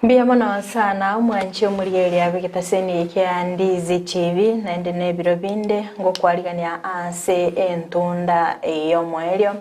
Mbuya mono sana omwanchi omorigereria bw'egetaseni kia Ndizi TV naende nebiro binde ngokwarigania ase entunda y'omoerio.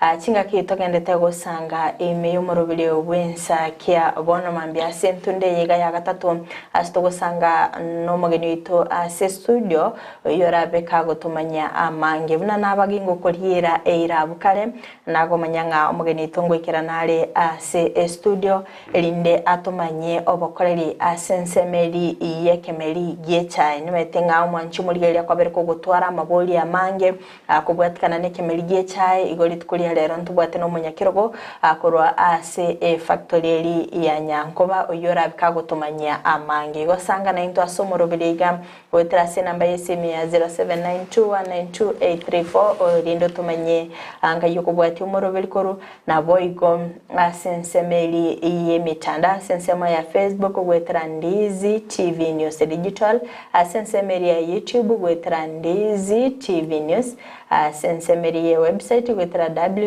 Ah, Chingaki togendete gosanga ime y'omoroberio bw'ensa kia bono mambia ase entunda eye iga ya gatato ase togosanga nomogeni oito ase studio oyio orabe kagotomanyia amange buna nabagi ngokoriera eira abwo kare nagomanya ng'a omogeni oito ngoikerana are ase estudio erinde atomanyie obokoreri ase ensemo eri y'ekemeri gi'echae. Nimanyete ng'a omwanchi omorigereria kwabere kogotwara amabori amange akobwatikana n'ekemeri gi'echae, igo rituko ria rero ntobwate nomonyakerogo korwa ase efactory eri ya Nyankoba oyio orabe kagotomanyia amange. Igo sanga naintwe ase omoroberio iga Goetera ase enamba y'esimi ya 0792192834 erinde otomanye anga y'okobwatia omoroberi korwa naboigo ase ensemo eri y'emetandao ase ensemo ya Facebook goetera Ndizi TV News Digital ase ensemo eri ya YouTube goetera Ndizi TV News ase ensemo eri ye website goetera www.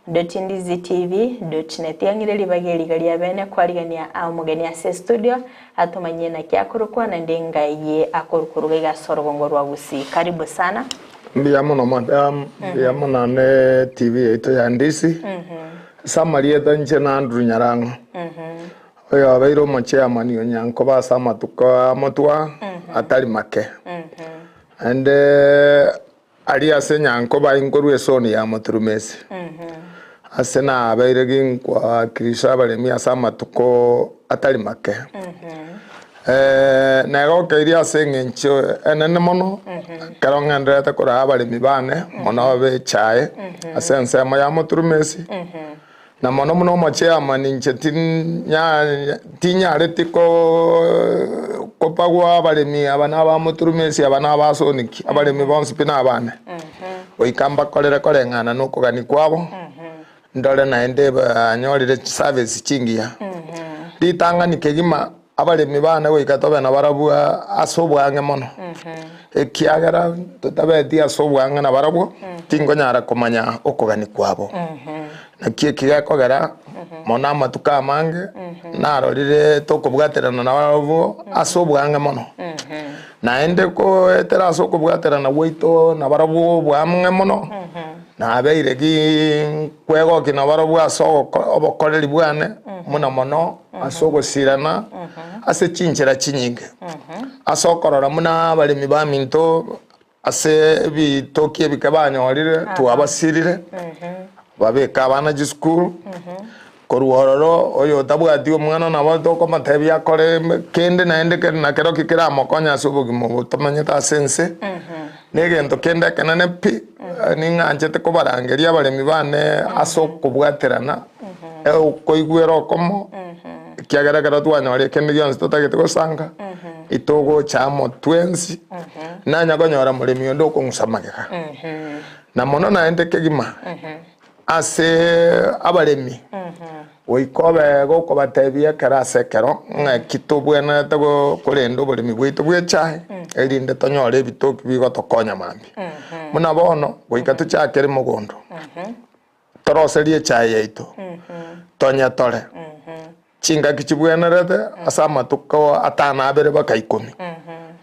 Ndizitv.net yang'ire ribaga eri iga ria bene kwarigania aa omogeni ase estudio atomanyie naki akorokwa naende ngai akorukoruga iga ase orogongo rwa Gusii. Karibu sana. Mbuya mono madam, mbuya mono ne TV yaito ya Ndizi. Ase amarieta inche na Andrew Nyarang'o. Oyo obeire omochairman o Nyankoba ase amatuko amotwa atari make. Naende Aria ase nyankoba inkorwa esoni ya moturumesi, ase nabeire ginkwakirisha abaremi ase amatuko atari make. Negokeirie ase eng'encho enene mono, ekero ng'endererete koraa abaremi bane mono b'echae ase ensemo ya moturumesi. Na mono buna omochairman inche tinyareti kopagwa abaremi aba na abamoturumesi aba na abasoniki, abaremi bonsi pi nabane. Goika mbakorere koreng'ana na okogania kwabo, ndore naende banyorire chiservice chingiya. Ritang'ani kegima abaremi bane goika tobe nabarabwo ase obwang'e mono, ekiagera totabeti ase obwang'e nabarabwo, tinkonyara komanya okogania kwabo. Naki eki gekogera mono amatuko amange narorire tokobwaterana nabarabwo ase obwang'e mono. Naende goetera ase okobwaterana gwaito nabarabwo obwang'e mono, nabeire ginkwegokia nabarabwo ase obokoreri bwane buna mono ase ogosirana ase chinchera chinyinge. Ase okorora buna abaremi baminto ase ebitoki ebike banyorire twabasirire, babeke abana chisukuru, korwa ororo oyo otabwati omwana nabo tokomotebia akore kende naende kere nakerokio keramokonye ase obogima obo tomenyete ase ense, na egento kende ekenene pi, ning'anchete kobarangeria abaremi bane ase okobwaterana, okoigwera okomo, ekiagera ekero twanyorire kende gionsi totagete gosanga, itogocha amo twensi, nanya konyora moremi onde okong'usa magega. Na mono naende kegima, ase abaremi, goika obe gokobatebia ekero ase ekero, ng'aki tobwenerete korenda oboremi bwaito bw'echae, erinde tonyore ebitoki bigotokonya mambia. Buna bono, goika tochakere mogondo. Toroserie echae yaito, tonyetore chingaki chibwenerete ase amatuko atano abere baka ikomi,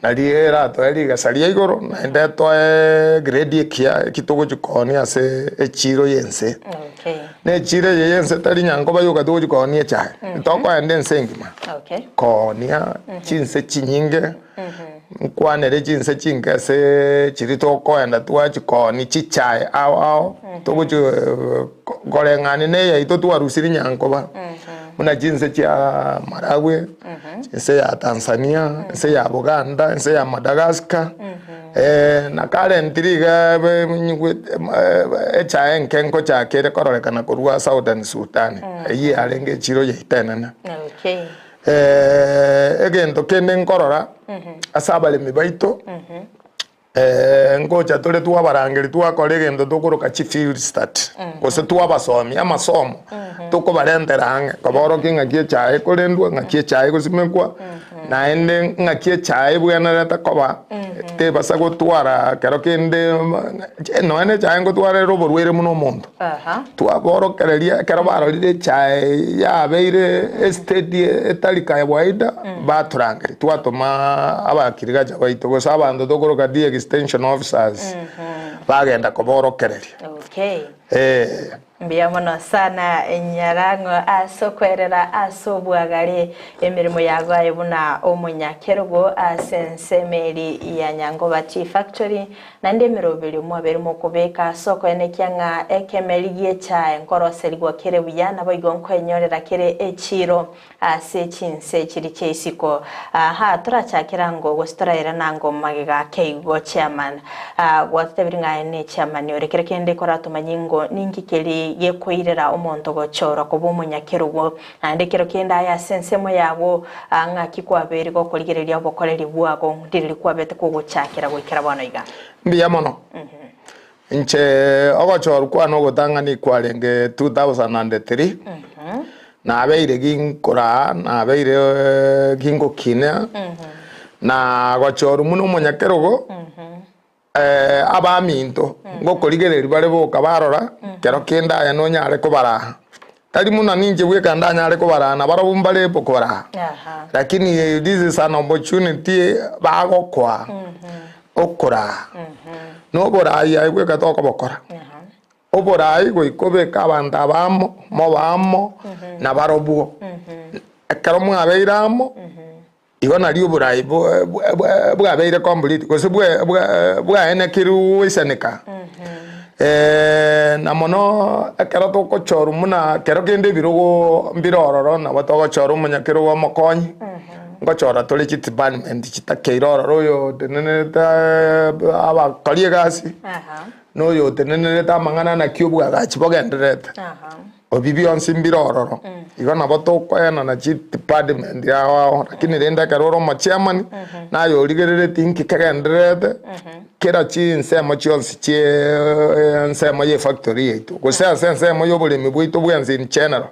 nario eratoe rigesa ria igoro, naende etoe grade ekiya eki togochia koonia ase echiiro y'ense. Okay. Na echiiro eye y'ense tari nyankoba yoka togochia koonia echae, tokoenda ense engima Okay. koonia chinse chinyinge. Nkwanere chinse chinke ase chiria tokoenda twachikoonia chichae ao ao, togochi koreng'ania na eyaito twarusirie nyankoba, buna chinse chia Malawi, ense ya Tanzania, ense ya Buganda, ense ya Madagascar, na currently iga echae enke nkochaka ere kororekana korwa Southern Sudan, eyio yarenge echiro yaito enene. Okay. Egento kende nkorora ase abaremi baito, Ngocha tore twabarangeri twakora egento tokoroka chifield study gose twabasomia amasomo tokobarentera ang'e koborokia ng'aki echae ekorendwa, ng'aki echae egosimekwa, naende ng'aki echae ebwenerete koba tebasa gotwara kero kende nonya na echae ngotwara ere oborwaire buna omonto. Twaborokereria ekero barorire echae yabeire estate etari kawaida, batorangeria twatoma abakirigacha baito gose abanto tokoroka the extension officers bagenda koborokereria. Okay. Eh. Mbuya mono sana Nyarang'o ase okwerera ase obwagare emeremo yago aye buna omonyakerogo ase ensemo eri ya Nyangoba Tea Factory. Naende emeroberio mwabeire mokobeka ase okoenekia ng'a ekemeri gi'echae nkoroserigwa kere buya, naboigo nkoenyorera kere echiiro ase chinse chiria chia isiko. Aha, torachakere ango gose torairane ango magega ake igo chairman. Ah, gwatotebirie ng'a aye ne chairman ore kero kende koratomanye ngo ninki keri gekoirera omonto gochorwa koba omonyakerogo. Naende kero kende aye ase ensemo yago, ah, ng'aki kwabeire gokorigereria obokoreri bwago, ndiriri kwabete kogochakera goikera bono iga. Mbuya mono. Inche ogochorwa kwane ogotang'ani kwarenge 2003, nabeire ginkoraa, nabeire gingokinea, na gochorwa buna omonyakerogo, Abaminto ngokorigereria bare boka barora, kero kende aye nonyare kobaraa. Tari buna ninche bweka ndanyare kobaraa, nabarabwo mbare kobaraa. Lakini this is an opportunity bagokoa okoraa. Na oborai aye bweka tokobokora. Oborai goika obeke abanto aba amo, mobe amo, nabarobwo. Ekero mwabeire amo. Igo nario oborai bwabeire complete gose bwaenekirwe goisaneka. Na mono ekero togochorwa buna kero kende ebirogo mbire ororo nabo togochora omonyakerogo omokonyi, ngochora tore chidepartment chitakeire ororo oyo otenenerete abakori egasi, na oyo otenenerete amang'ana naki obwagachi bogendererete. Ebi bionsi mbire ororo. Igo nabo tokoenana chidepartment ao ao, lakini rende ekero ore omochairman, naye origereretie inki kegendererete, kera chinsemo chionsi chie ensemo ye efactory yaito, gose ase ensemo ya oboremi bwaito bwensi in general.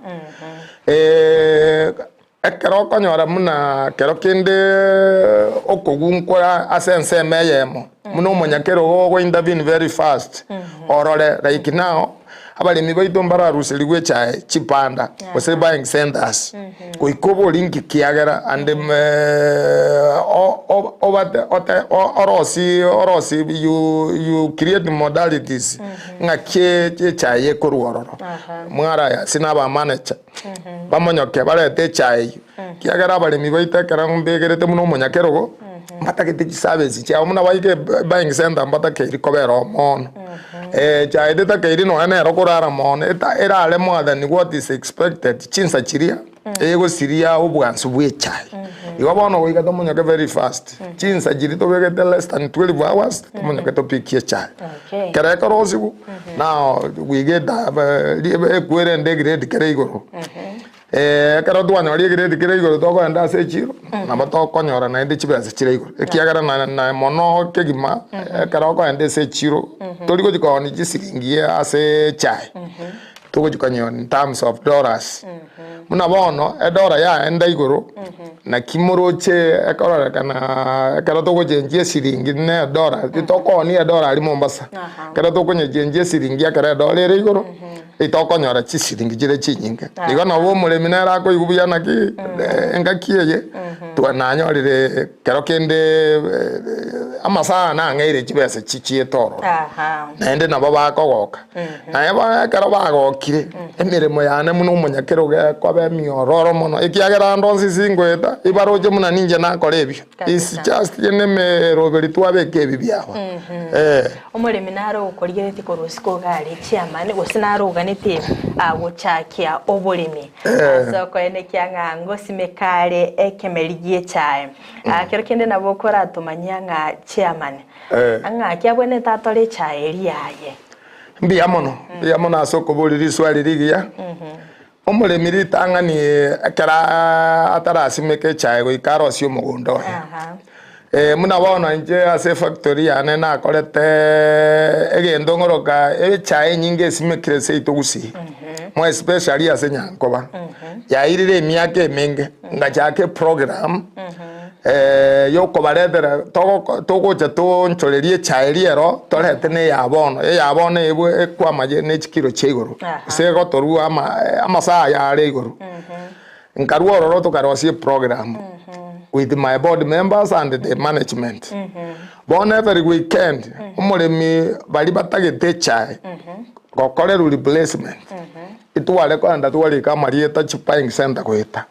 Ekero okonyora buna kero kende okogunkora ase ensemo eyemo, buna omonyakerogo ogo intervene very fast, orore like now, abaremi baito mbararuserigwe echae chibanda gose buying centers, goika obori nki kiagera and obate ote orosie orosie you you create modalities ng'aki echae ekorwa ororo, mwaraya ase na abamanager. Bamonyoke barete echae eyio, ekiagera abaremi baito ekero mbegerete buna omonyakerogo, mbatagete chiservice chiabo buna baike buying center mbatakeiri kobera oo mono. Echae tetakeiri nonya nero korara mono, eta erare more than what is expected chinsa chiria, egosiria obwansu bwa echae. Igo bono goika tomonyoke very fast, chinsa chiria tobegete less than 12 hours, tomonyoke topikie echae. Okay. Ekero ekorosiwa, now we get ekwere ende egrade kere igoro. Ekero twanyorire egrade kere igoro tokogenda ase echiro, nabo tokonyora naende chibesa chire igoro. Ekiagera na na mono kegima, ekero okogenda ase echiro, tori gochi koonia chisiringi ase echae, togochi konyora in terms of dollars. Buna bono, edora yaenda igoro, naki moroche ekororekana ekero togochenchia esiringi na edora, titokoonia edora aria Mombasa, ekero tokonyechenchia esiringi ekero edora ere igoro, etokonyora chisiringi chire chinyinge. Igo nabo omoremi nere akoigwa buya naki engaki eye, twa nanyorire kero kende amasaha nang'eire chibesa chichiete ororo, naende nabo bakogoka. Naye bono ekero bagokire, emeremo yane buna omonyakerogo ekoba emiororo mono, ekiagera ande onsi singoeta, ibaroche buna ninche nakora ebio. It's Kabisa. just nemeroberi twabeka ebi biaba. Eh. Omoremi nare okorigeretie korwa isiko iga are chiamani gose nare oganetie ah, gochakia oboremi ase okoenekia ng'a ngosimeka are ekemeri gi'echae. Ah, kero kende nabo okoratomanyia ng'a chairman, ng'aki abwenerete atore echae eria yaye. Mbuya mono, mbuya mono ase okoboria riswali rigiya. Omoremi ritang'ani ekero atarasimeka echae goika arosie omogondo oye. Buna bono inche ase efactory yane nakorete egento ngoroka echae enyinge esimekire seito gusii, more especially ase Nyankoba, yairire emiaka emenge, ngachaka eprogram yokobaretera togoko togocha toonchorerie echae eria ero torete na eya bono, eya bono ebwe ekwama ne chikiro chia igoro, gose egotorwa ama amasaa aya are igoro. Nkarua ororo tokarosia eprogram with my board members and the management. Bono every weekend omoremi baria batagete echae gokorerwa replacement etware kogenda twarika amarieta chi buying center goeta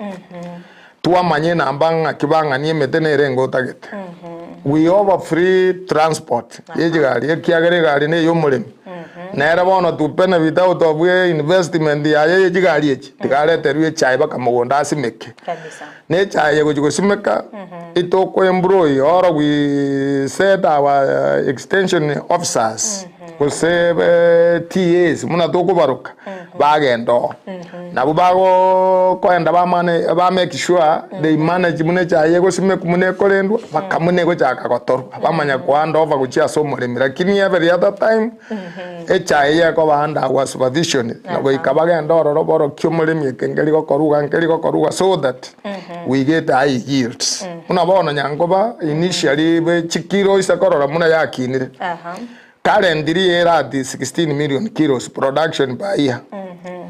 twamanya enamba ng'aki bang'ani emete nere enga otagete. We offer free transport ye chigari ekiagera egari neye omoremi. Nere bono to benefit out of investment yaye ye chigari echi, tiga areterwe echae baka mogondo asimeke. Kabisa. Na echae eye gochia gosimeka, itoko employ or we set our extension officers gose TAs buna tokobaroka, bagenda oo. Nabwo bagokoenda bamane ba make sure they manage buna echae egosimekwa buna ekorendwa mpaka buna egochaka gotorwa, bamanya ko hand over gochia ase omoremi. Lakini every other time, echae eye ekoba under our supervision, na goika bagende ororo borokie omoremi eke nkeri gokorwa iga nkeri gokorwa iga so that we get high yields. Buna bono nyankoba initially be chikilo ase korora buna yakinire. Currently ere at 16 million kilos production per year.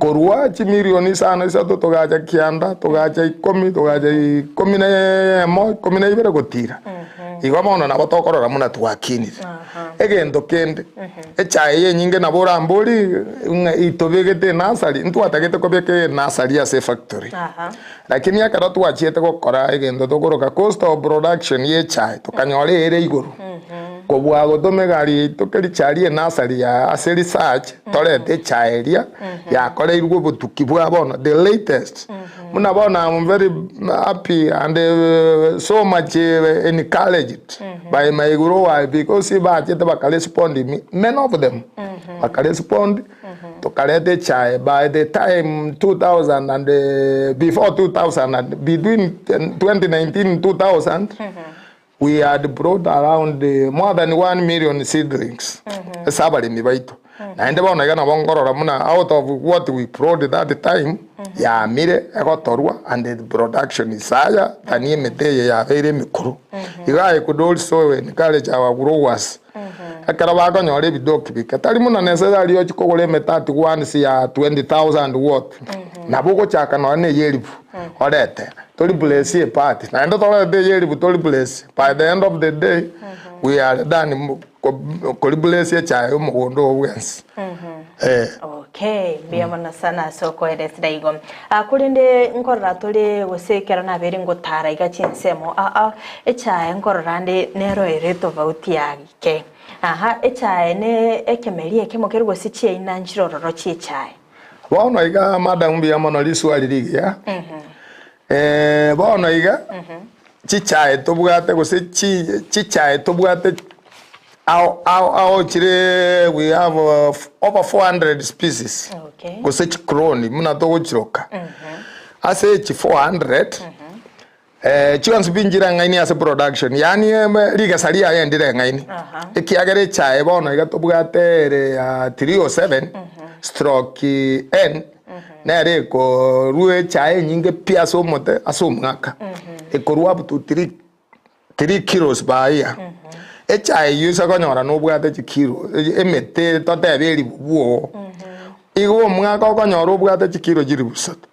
Korwa chimilioni isano isato togacha kianda, togacha ikomi, togacha ikomi na eyemo, ikomi na ibere gotira. Igo bono nabo tokorora buna twakinire. Egento kende, echae eye enyinge nabo orambori ng'a itobegete enasari, ntwatagete kobeka enasari ase efactory. Lakini ekero twachiete gokora egento tokoroka cost of production y'echae, tokanyora ere igoro. Kobua gotoma egari yaito kerichari enasari ya ase research, torete echae eria yakoreirwe obotuki bwa bono, the latest. Buna bono am very happy and so much encouraged by my grower because bachete bakarespond me, many of them bakarespond. Tokareta echae by the time 2000 and before 2000 and between 2019 and 2000 we had brought around more than 1 million seedlings ase abaremi baito. Naende bono iga nabo nkorora buna out of what we brought that time yamire egotorwa and the production is higher than emete eye yabeire emekoro. Iga I could also encourage our growers Ekero bakonyora ebidoki bike, tari buna necessary ochie kogora emete at once ya 20,000 what, nabo ogochaka nonya na ey'elifu orete to replace epart, naende torete ey'elifu to replace, by the end of the day we are done mo ko replace echae omogondo oo bwensi eh. Okay, mbuya mono sana ase okoeresera igo. Ah, korende nkorora tore gose ekero nabeire ngotara iga chinsemo aa echae nkorora nde nero ere etofauti yake. Aha, echae ne ekemeri ekemo kere gose chiaina nchire ororo chi'echae. Bono iga madam mbuya mono riswali rigiya. Bono iga chichae tobwate gose chi chichae tobwate ao ao ao chire we have over 400 species Okay. gose chikloni buna togochiroka. Ase echi 400 chionsi pi nchireng'aini ase production yaani rigesa riaye ndireng'aini Aha. ekiagera echae bono iga tobwate ere ya 307 stroke N Nere ekorua echae enyinge pi ase omote ase omwaka, ekorua up to 3 kilos per year. Echae eyio ase okonyora nobwate chikilo emete totebe eribu bwogo, igo omwaka okonyora obwate chikilo chilifu isato.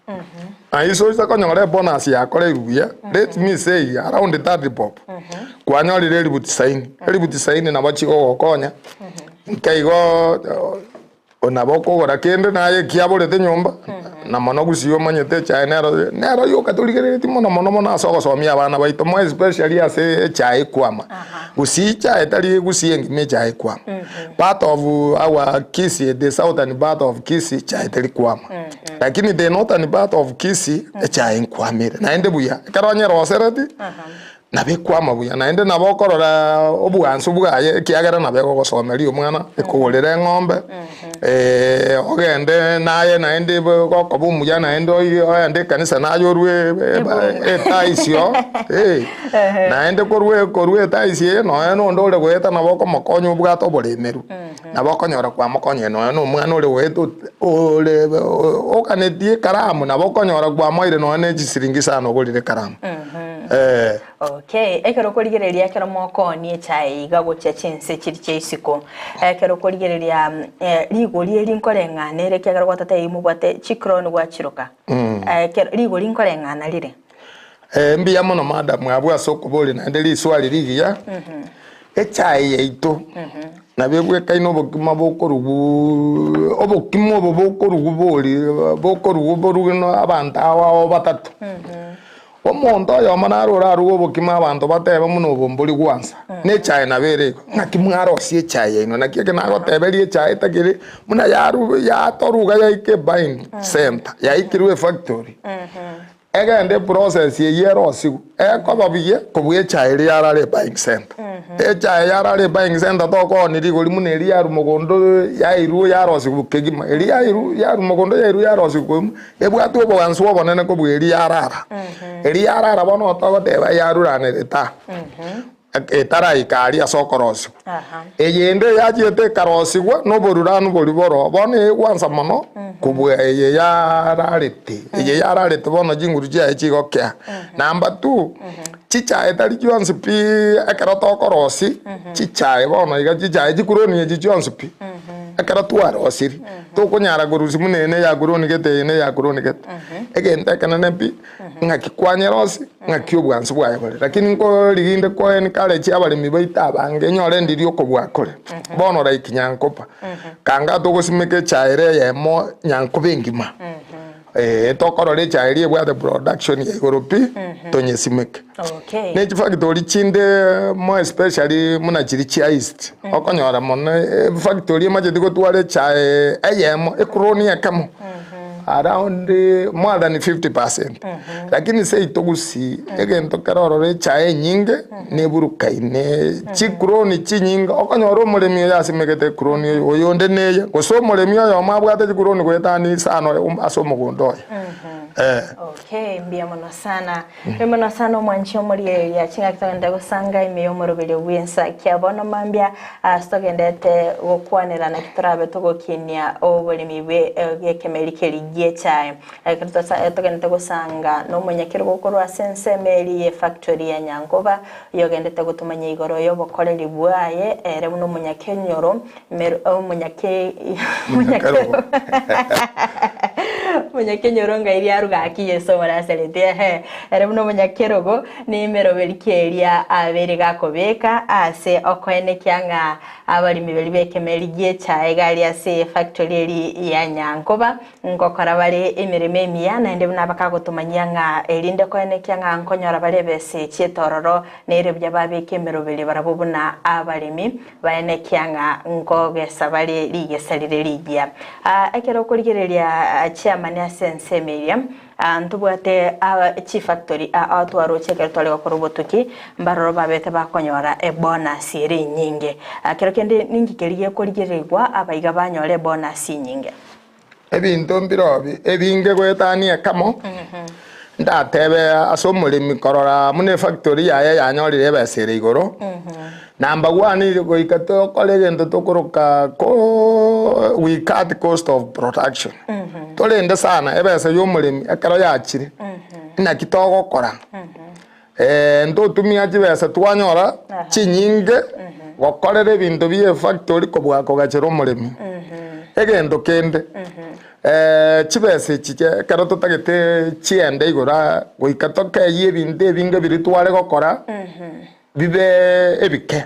Naye ase oise konyora ebonus yakoreirwe buya, let me say around 30 bob, kwanyorire elifu tisaini, elifu tisaini nabo chigogokonya, nke igo. Nabo okogora kende naye ekiaborete nyomba, na mono gusii omanyete echae nero nero yoka torigereretie mono mono mono ase ogosomia abana baito more especially ase echae ekwama. Gusii echae tari gusii engima echae ekwama. Part of our Kisii the southern part of Kisii echae teri kwama. Lakini the northern part of Kisii echae nkwamere naende buya. Ekero onyerosereti. Nabo ekwama buya, naende nabo okorora obwansu bwaye ekiagera nabo egogosomeria omwana, ekogorera eng'ombe, ogende naye naende gokoba omuya naende ogende ekanisa naye orwe etaisi oo, naende korwa korwa etaisi eye nonya na onde ore goeta nabo okomokonya obwate oboremeru, nabo okonyora kwamokonyire nonya na omwana ore goeta ore oganetie ekaramu nabo okonyora kwamoire nonya na echisiringi isano ogorire ekaramu. Eh. Okay, ekero okorigereria ekero mokoonia echae iga gochia chinse chiri chia isiko, ekero okorigereria eh, rigori eri nkoreng'ana ere ekiagera gwatatebia mobwate chikroni gwachiroka, ekero rigori nkoreng'ana rire. Eh, mbuya mono madam abwo ase okoboria naende riswali rigiya. Echae yaito nabo ebwekaine obokima bokoruguuuu obokima obo bokorugu bori bokorugu boruge na abanto ao ao batato. Omonto oyomo naro oraruge obokima abanto batebe buna obo mbori gwansa, na echae nabo ere igo, ng'aki mwarosia echae yaino, naki eke nagoteberia echae etakeri buna yaru yatoruga yaika ebuying center, yaikirwe efactory, egende eprocess eywo erosigwe, ekoba buya kobua echae eria yarara ebuying center. Echae yarara ebuying center tokooni rigori buna eria yarwa mogondo yairwa yarosigwa kegima, eria yairwa yarwa mogondo yairwa yarosigwa kegima. Ebwate obogansu obonene kobua eria yarara. Eria yarara bono togoteba yaruranerete aa, etaraika aria ase okorosigwa. Eyende yachiete ekarosigwa na oboruranu boria boroo, bono egwansa mono kobua eye yararete. Eye yararete bono chinguru chiaye chigokea. Number two, chichae tari chionsi pi ekero tokorosia, chichae bono iga chichae chikuroni echi chionsi pi, ekero twarosirie. Tokonyara korusia buna eye neyakuroni gete eye neyakuroni gete. Egento ekenene pi, ng'aki kwanyerosia, ng'aki obwansu bwaye bore. Lakini nkoriginde ko encourage abaremi baito abange, enyore ndiri okobua kore. Bono like Nyankoba, kanga togosimeka echae ere eyemo Nyankoba engima, tokorora echae eria ebwate production ya igoro pi, tonyesimeke. Okay. Ne chifactory chinde more especially buna chiria chia east, okonyora mono efactory emacheti gotwara echae eyemo ekroni ekemo around more than 50%. Lakini seito gusii egento kere ororo echae enyinge neburukaine chikroni chinyinge okonyora omoremi oyo asimegete ekroni oyo oyonde neye gose omoremi oyomo abwate chikroni goetania isano ase omogondo oye eh. Okay, mbuya mono sana. Mbuya mono sana omwanchi omorieria chingaki togende gosanga ime y'omoroberio bw'ensa kia bono mambia ase togendete gokwanera naki torabe togokinia oboremi bwe ekemeri keria gi'echae. Ekero tosa togendete gosanga nomonyakerogo okorwa ase ensemo eria y'efactory ya Nyankoba oyogendete gotomanya igoro y'obokoreri bwaye ere buna omonyakenyoro Mero omonyake Omonyakerogo. Omonyakenyoro ngai riaruga gaki Yeso omorasareti ehe ere buna omonyakerogo nemeroberi ki eria abeire gakobeka ase okoenekia ng'a abaremi baria b'ekemeri gi'echae iga aria ase efactory eria ya Nyankoba Ngokora bare emeremo emiya, naende buna bakagotomanyia ng'a erinde koenekia ng'a nkonyora bare ebese chi'etororo, nere buya babeke emeroberio barabwo buna abaremi, baenekia ng'a nkogesa bare rigesa rire rigiya. Aa, ekero okorigereria chiamani ase ensemo eria, aa, ntobwate aa chifactory aa twaroche ekero tware gokora obotuki, mbaroro babete bakonyora ebonus ere enyinge. Aa, kero kende ninki keria gekorigererigwa abaiga banyore ebonus enyinge? Ebinto mbirobi ebinge goetania ekemo, ndatebe ase omoremi korora buna efactory yaye yanyorire ebesa ere igoro, number one goika tokore egento tokoroka ko we cut cost of production. Torende sana ebesa ya omoremi ekero yachire, naki togokora, ntotumia chibesa twanyora chinyinge gokorera ebinto bie efactory kobua kogachera omoremi. Egento kende, chibesa echi chia ekero totagete chiende igoro aa, goika tokeyie ebinto ebinge biria tware gokora bibe ebike.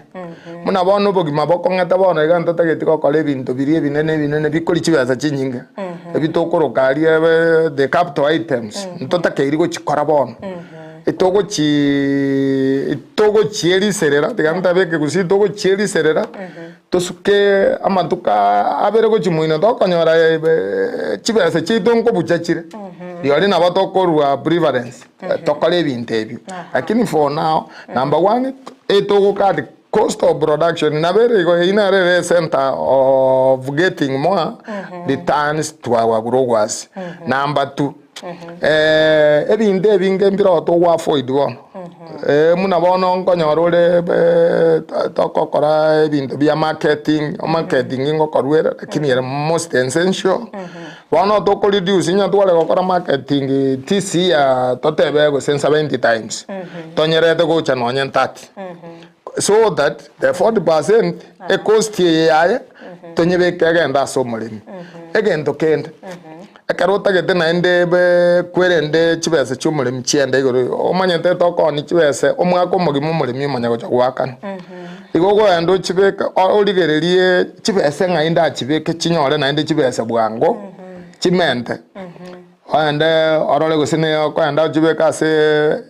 Buna bono obogima bokong'eta bono iga ntotageti gokora ebinto biria ebinene ebinene bikoria chibesa chinyinge, ebi tokoroka aria the capital items, ntotakeiri gochikora bono. Togochii togochieriserera, tiga ntabe ekegusii, togochieriserera, tosuke amatuko abere gochia moino tokonyora chibesa chiaito nkobucha chire. Rirorio nabo tokorua preference tokore ebinto ebio. Lakini for now, number one, etogo cut cost of production nabo ere igo eyio nero ere center of getting more returns to our growers. Number two, ebinto ebinge mbiroo togo avoid bono, buna bono nkonyora ore togokora ebinto bia marketing, marketing ngokorwa ere lakini ere most essential. Bono toko reduce onye tware gokora marketing this year totebe gose 70 times, tonyerete gocha nonye 30, so that the 40% ecost eye yaye tonyebeke egende ase omoremi. Egento kende, ekero otagete naende ebe kwerende chibesa chia omoremi chiende igoro, omanyete tokoonia chibesa omwaka omogima omoremi omanya gocha goakana. Igo okoenda ochibeke origererie chibesa ng'ai ndachibeke chinyore naende chibesa bwango, chimente, oende orore gose ne okoenda ochibeke ase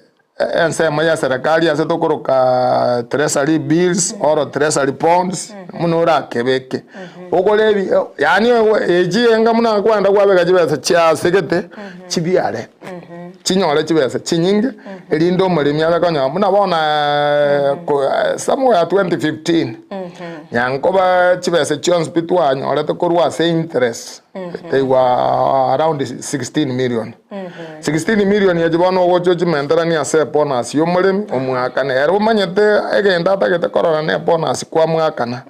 ensemo ya serikali ase tokoroka treasury bills or treasury bonds, buna orakebeke. Ogore ebi yaani echi enga buna kwenda kwabeka chibesa chia gete, chibiare, chinyore chibesa chinyinge, erinde omoremi abe konyora buna bono somewhere 2015, nyankoba chibesa chionsi pi twanyorete korwa ase interest, they were around 16 million. 16 million echi bono ogocha ochimenteranie ase ebonus ya omoremi, omwakane. Ere omanyete egento atagete korora na ebonus kwamwakana.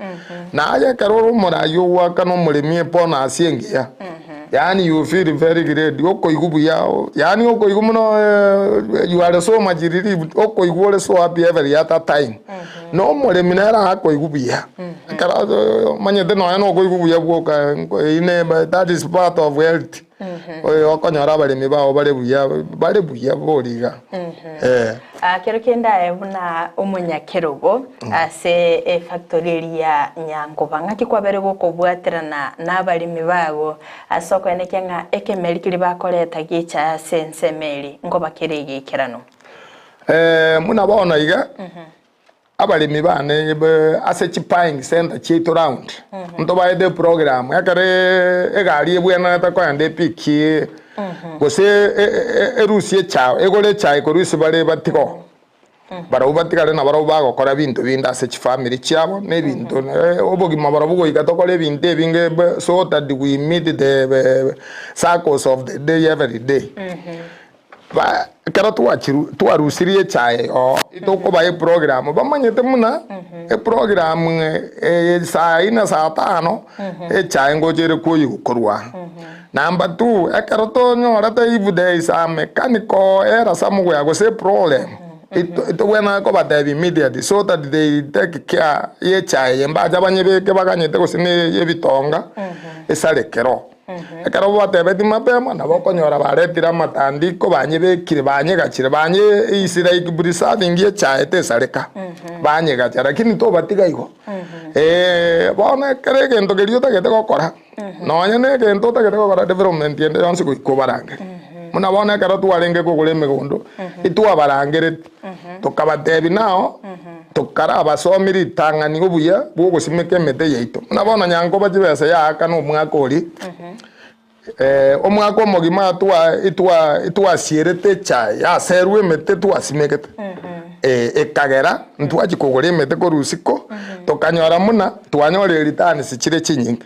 Naye ekero ore omorai ogoakana omoremi ebonus engiya, yaani you feel very great, okoigwa buya, yaani okoigwa buna you are so much relieved, okoigwa ore so happy every other time. Na omoremi nere akoigwa buya, ekero omanyete nonya na okoigwa buya bwoka eywo ne that is part of health. Oyo okonyora abaremi bao bare buya, bare buya bori iga. Eh. Ah, kero kende aye buna omonyakerogo ase efactory eria ya Nyankoba, ng'aki kwabere gokobwaterana nabaremi bago ase okoenekia ng'a ekemeri keria bakoreta gicha ase ensemo eri nkoba kere egeikeranu? Eh, buna bono iga, Abaremi bane ase chibuying centre chiaito round, ntobaete eprogram ekero egari ebwenerete kogenda epikie gose erusie echae, egore echae korwa ase bare batige oo. Barabwo batigare nabarabwo bagokora ebinto binde ase chifamiri chiabo na ebinto obogima barabwo goika tokore ebinto ebinge so that we meet the circles of the day every day. Ba ekero twachiru twarusirie echae oo, tokobaa eprogram, bamanyete buna eprogram eye saa ine saa tano, echae ngocha ere koyigwa korwa aa. Number two, ekero tonyorete if there is a mechanical error somewhere gose eproblem, ito tobwenerete kobatebia immediately so that they take care ya echae eye mbacha banyebeke baganyete gose na ebitonga esare kero. Ekero batebetie mapema, nabo okonyora baretire amatandiko, banyebekire, banyegachire, banye is like preserving echae tesareka, banyegacha, lakini tobatiga igo. Bono ekero egento keria otagete gokora, nonya na egento otagete gokora development ende yonsi goika obarangerie. Buna bono ekero twarenge kogora emegondo, itwabarangeretie, tokabatebia nao, tokarabasomi ritang'ani obuya bw'ogosimeka emete yaito. Buna bono nyankoba chibesa yaakana omwaka oria, omwaka omogima twa itwa itwasierete echae yaserwa emete twasimegete, ekagera ntwachia kogora emete korwa isiko, tokanyora buna twanyorire returns chire chinyinge.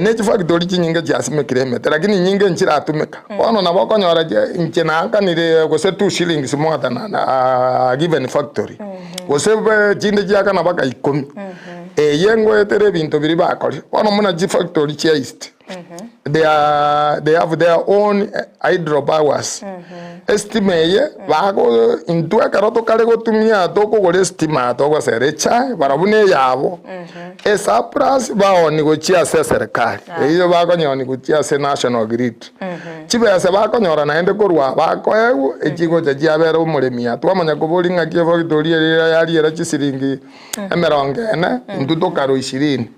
Ne chifactory chinyinge chiasimekire emete lakini nyinge nchiratumeka. Bono nabo okonyora inche naakanire gose two shillings more than a given factory, gose chinde chiakana mpaka ikomi. Eye ngoetera ebinto biria bakorire. Bono buna chifactory chia East, they are they have their own hydro powers. Estima eye bago intwe ekero tokare gotumia tokogora estima togosera echae barabwo na eyabo. Esurplus baoni gochia ase eserekari, eyio bakonyeoni gochia ase national grid. Chibesa bakonyora naende korwa bakoegwa, echigocha chiabera omoremi aa. Twamanya koboria ng'aki efactory eria yariera chisiringi emerongo ene, intwe tokarwa ishirini.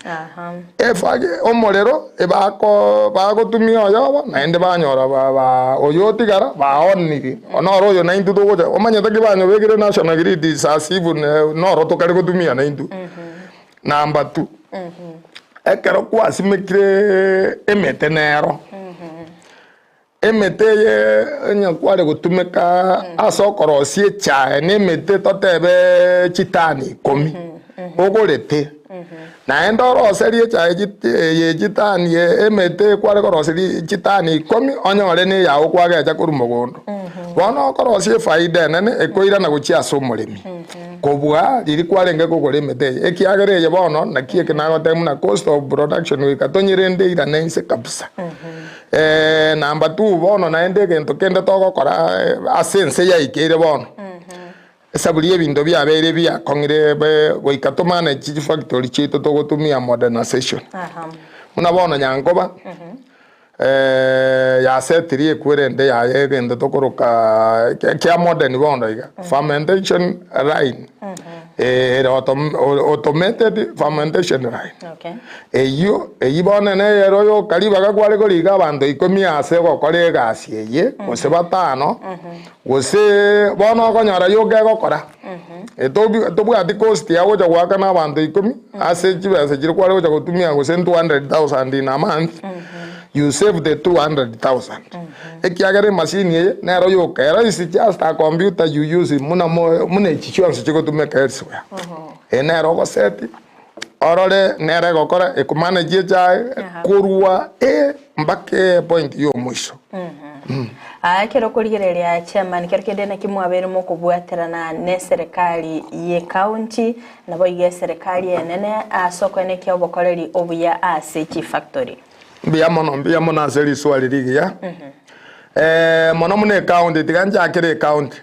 Efagi omorero ebako bagotumia oyobo naende banyora ba ba oyo otigara baoniri, noro oyo naintwe togocha omanyete ki banyobekire national grid is as if noro tokare gotumia naintwe. Number two, ekero kwasimekire emete nero. Emete eye onye kware gotumeka ase okorosia echae na emete totebe chitani ikomi ogorete, naende oroserie echae eye chitani emete kware koroseria chitani ikomi onyore na eyao kwagecha korwa mogondo. Bono okorosia efaida enene ekoirana gochia ase omoremi kobua riria kwarenge kogora emete eye, ekiagera eye bono naki eke nagotebia buna cost of production goika tonyerende eirane inse kabisa. Number two bono naende egento kende togokora ase ense yaikeire bono, esaburi y'ebinto biabeire biakong'ire be goika tomane chifactory chiaito togotumia modernization. Buna bono Nyankoba, yasetiri ekwerende yaye egento tokoroka kia modern bono iga, fermentation line, ere automated fermentation line. Okay. Eyio, eyio bono neyere oyoka ribaga kware koriika abanto ikomi ase ogokora egasi eye, gose batano, gose bono okonyora yoka egokora. Etobi tobwati cost ya gocha goakana abanto ikomi ase chibesa chiria kware gocha gotumia gose 200,000 in a month, you save the 200,000. Ekiagera emachine eye nero yoka, ero is just a computer you use buna mo buna echi chionsi chigotumeka elsewhere. Eye nero ogoseti. Orore nere egokora ekomanage echaye korwa A mpaka E point y'omoiso. Aa ekero okorigereria chairman kero kende naki mwabeire mokobwaterana ne eserekari ye county naboigo eserekari enene ase okoenekia obokoreri obuya ase chifactory. Mbuya mono, mbuya mono ase riswali rigiya. Mono mono ecounty, tiga nchakere ecounty.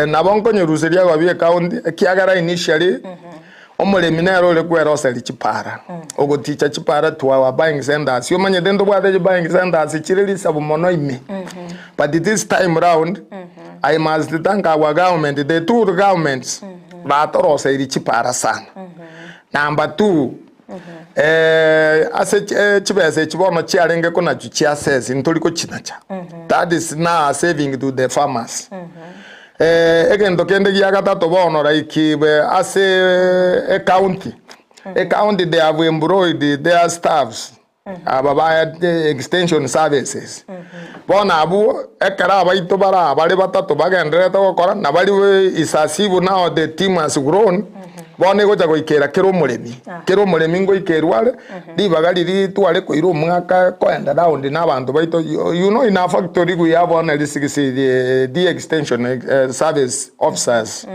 Nabo nkonyeruseria agobia ecounty, ekiagera initially omoremi nere ore kweroseria chipara, ogoticha chipara to our buying centers. Omanyete ntobwate chibuying centers chire risabu mono ime, but this time round I must thank our government, the two governments batoroseiri chipara sana. Number two, Ase chibesa echi bono chiarenge konachwa chia assess ntori gochinacha, that is now saving to the farmers. Egento kende gia gatato bono like ase ecounty, ecounty they have employed their staffs aba ba extension services, bono abwo ekero abaito bara bare batato bagendererete gokora nabaria is as if now the team has grown. Bono egocha goikera kera omoremi, kera omoremi ngoikerwa are, ribaga riria tware koira omwaka koenda round na abanto baito, you know in our factory we have only six the extension service officers.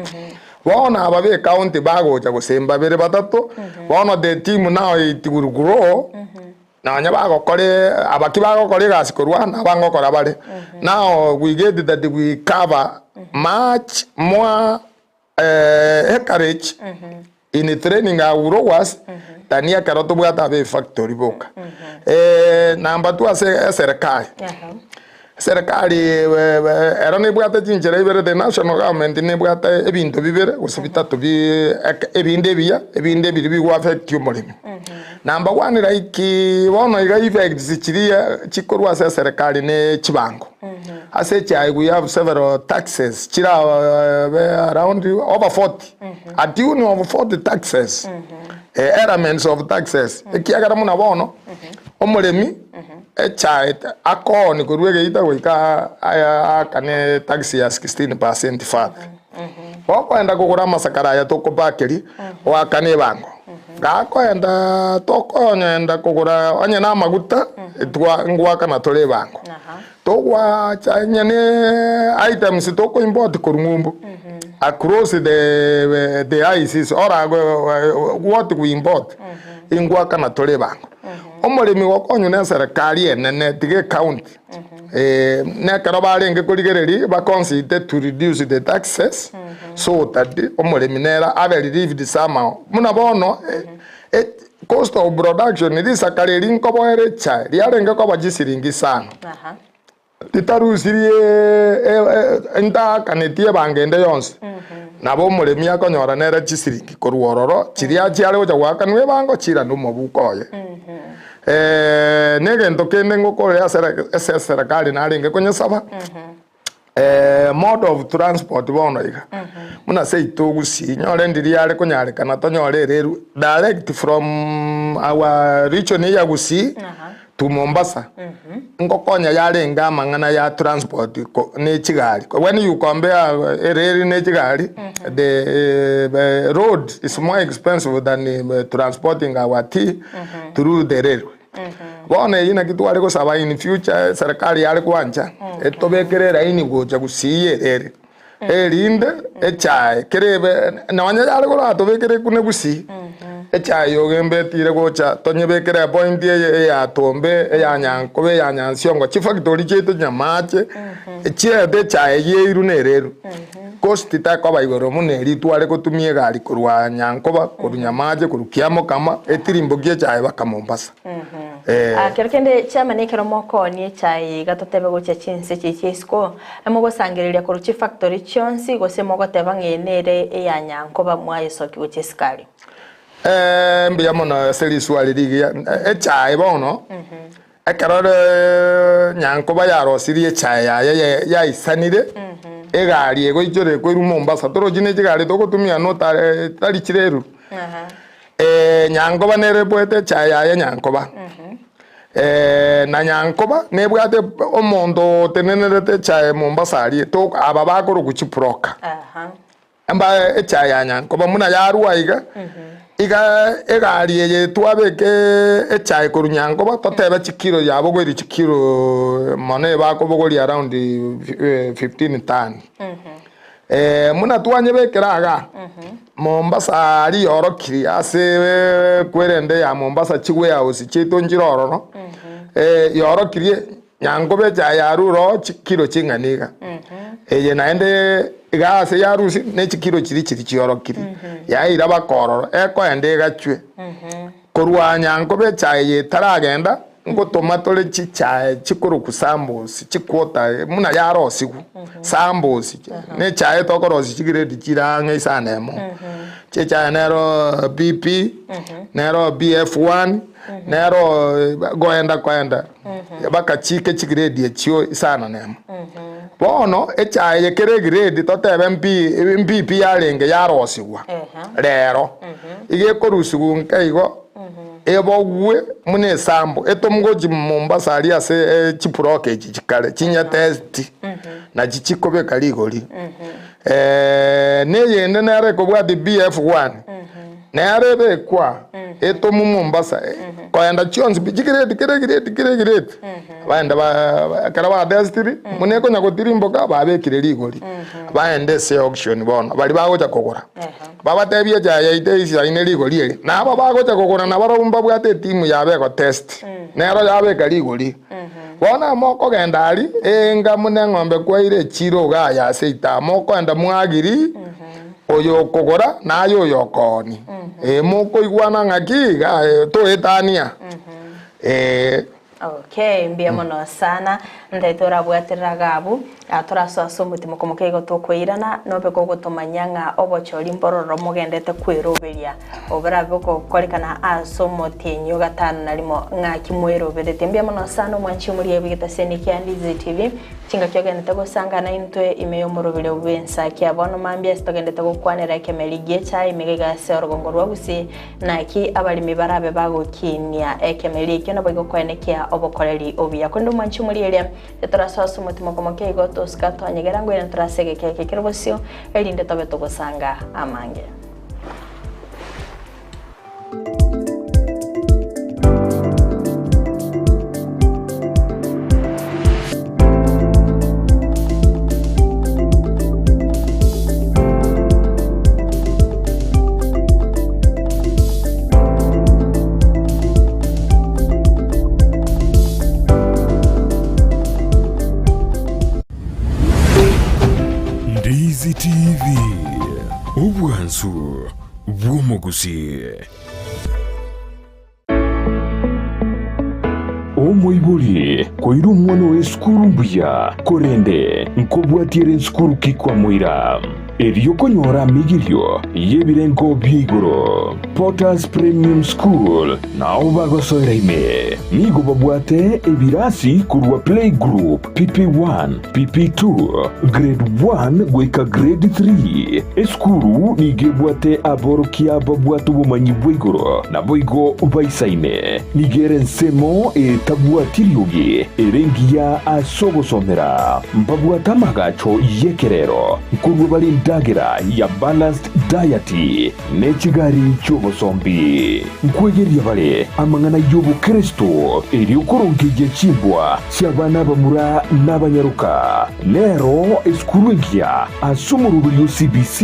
Bono aba be county bagocha gose mbabere batato, bono the team now it will grow, nonya bagokora abaki bagokora egasi korwa aa nabo ngokora bare. Now we get that we cover much more Encourage in training our growers than ekero tobwate abe efactory boka. Number two ase eserekari, eserekari ero nebwate chinchera ibere the national government nebwate ebinto bibere gose bitato bi ebinde ebiya ebinde biria bigo affect omoremi. Number one like bono iga effects chiria chikorwa ase eserekari ne chibango. Ase echiaye we have several taxes chirabe around over 40 a tune of 40 taxes elements of taxes ekiagera buna bono omoremi echae akooni korwa egeita goika aakane tax ya 16% vat. Gokoenda kogora amasakara aya tokobakeria oakane ebango. Gakoenda tokonyenda kogora onye namaguta twa ngoakana tore ebango. Togwacha onye ne items toko import korwa ng'umbu across the the ICs or what we import ingoakana tore ebango. Omoremi gokonywa ne eserekari enene tiga ecounty nekero barenge korigereria ba consider to reduce the taxes so that omoremi nere abe relieved somehow. Buna bono cost of production risakara eri nkoboera echae riarenge koba chisiringi isano ritarusirie ntaakaneti ebango ende yonsi nabo omoremi akonyora nere chisiringi korwa ororo chiria chiare gocha goakanwa ebango chirane omobuko oye. Negento kende ngokorera ase eserekari narenge konyesaba, mode of transport bono iga, buna seito gusii, nyore ndiria yare konyarekana tonyore ereru direct from our region ya gusii. to Mombasa, ngokonya yarenge amang'ana ya transport ko ne chigari. When you compare ereri ne chigari, the road is more expensive than transporting our tea through the railway. Bono eyio naki tware gosaba in future serikali yare kwancha etobekere eraini gocha gusii ereri. Erinde echae kerebe nonya yare koratobekere ekune gusii, echae yogembe etire gocha tonyebekere epoint eye eya Tombe, eya Nyankobe, eya Nyansiongo, chifactory chiaito Nyamache, chiete echae eyio eiru na ereru. Cost tekoba igoro buna eria tware gotumia egari korwa Nyankoba, korwa Nyamache, korwa Kiamokama, etirimboki echae mpaka Mombasa. Eh. Ah, kero kende chiamani ekero mokoonia echae iga totebe gochia chinse chiria chia isiko, Mogosangereria korwa chifactory chionsi, gose mogoteba ng'a eye nere eya nyankoba mwayesokia gochia esukari? Eh, mbuya mono ase riswali rigiya. Echae bono, ekero ere nyankoba yarosirie echae yaye ye- yaisanire, egari egoichora ekoirwa Mombasa, torochi ne chigari togotumia notare tari chireru. Nyankoba nere ebwate echae yaye nyankoba. Na nyankoba nebwate omonto otenenerete echae Mombasa aria, to aba bakorokwa chibroker. Mba echae ya nyankoba buna yarwa iga, iga egari eye twabeka echae korwa nyankoba totebe chikilo yabogoirie chikilo mono ebakobogoria around 15 ton. Buna twanyebekera igaa, Mombasa aria yorokiri ase kwerende ya Mombasa chiwarehouse chiaito nchire ororo, yorokirie nyankoba echae yarure oo chikilo ching'ana iga. Eye naende iga ase yarusia ne chikilo chiria chiria chiorokiri, yaira baka ororo, ekoenda egachwe. Korwa nyankoba echae eye etaragenda, ngotoma tore chichae chikorokwa samples, chiquota buna yarosigwa, samples, ne echae tokorosia chigrade chire ang'e isano emo. Chichae nero BP, nero BF1, nero goenda koenda, mpaka chike chigrade echio isano na emo. Bono echae eye kere egrade totebe mp BP yarenge yarosigwa rero, iga ekorusigwa nka igo, ebogwe buna esambo, etomwe gochia Mombasa aria ase chibroka echi chikare chinyetesti, nachi chikobeka rigori. Na eyende nere ekobwatia BF1, nere ebekwa etomwe Mombasa, koenda chionsi pi chigrade kera egrade kera egrade, baenda ba ekero batestiri, buna ekonya gotirimboka babekire rigori, baende ase auction bono, baria bagocha kogora. Babatebie echae yaito eisaine rigori eri, na aba bagocha kogora nabarabwo mbabwate etimu yabo egotest, nero yabeka rigori. Bono amo okogenda aria, enga buna eng'ombe kwaire echiiro iga aye ase ita, mokoenda mwagiri oyo okogora na aye oyo okoonia. Ee, mokoigwana ng'aki iga toetania. Ee. Okay, mbuya mono sana. Ntaete orabwaterera agabu, ah, torasoa ase omotimo komoka igo tokoirana, nobe gogotomanyia ng'a obochori mbororo mogendete kweroberia, oborabe bogokorekana ase omotienyi o gatano na rimo ng'aki mweroberetie. Mbuya mono sana omwanchi omoria bw'egetaseni kia Ndizi TV, chingaki ogendete gosangana intwe ime y'omoroberio bw'ensakia. Bono mambia ase togendete gokwanera ekemeri gi'echae ime iga ase orogongo rwa Gusii, Naki abaremi barabe bagokinia ekemeri ekio naboigo koenekia obokoreri obuya. Korende omwanchi omorieria, titorasoa ase omotima okomokia igo tosika twanyegera ngoirana torase egeka eke kere bosio, erinde tobe togosanga amange. Ndizi TV, obwansu bw'omogusii. Omoibori koira omwana oye esukuru mbuya, korende nkobwatia ere nsukuru ki kwamoira? Erio konyora amigirio y'ebirengo bia igoro, Potter's Premium School nao bagosoera ime. Nigo babwate ebirasi korwa Playgroup, PP1, PP2, Grade 1 goika Grade 3. Esukuru nigo ebwate aborokia babwate obomanyi bwa igoro naboigo baisaine. Nigo ere ensemo etabwati riogi ere engiya ase ogosomera. Mbabwate amagacho y'ekerero, nkorua bare endagera ya balanced diet ne chigari chi'obosombi. Nkwegeria bare amang'ana y'obokeresto erio korongeyia chimbwa chi'abana abamura n'abanyaroka. Nero esukuru engiya ase omoroberio o CBC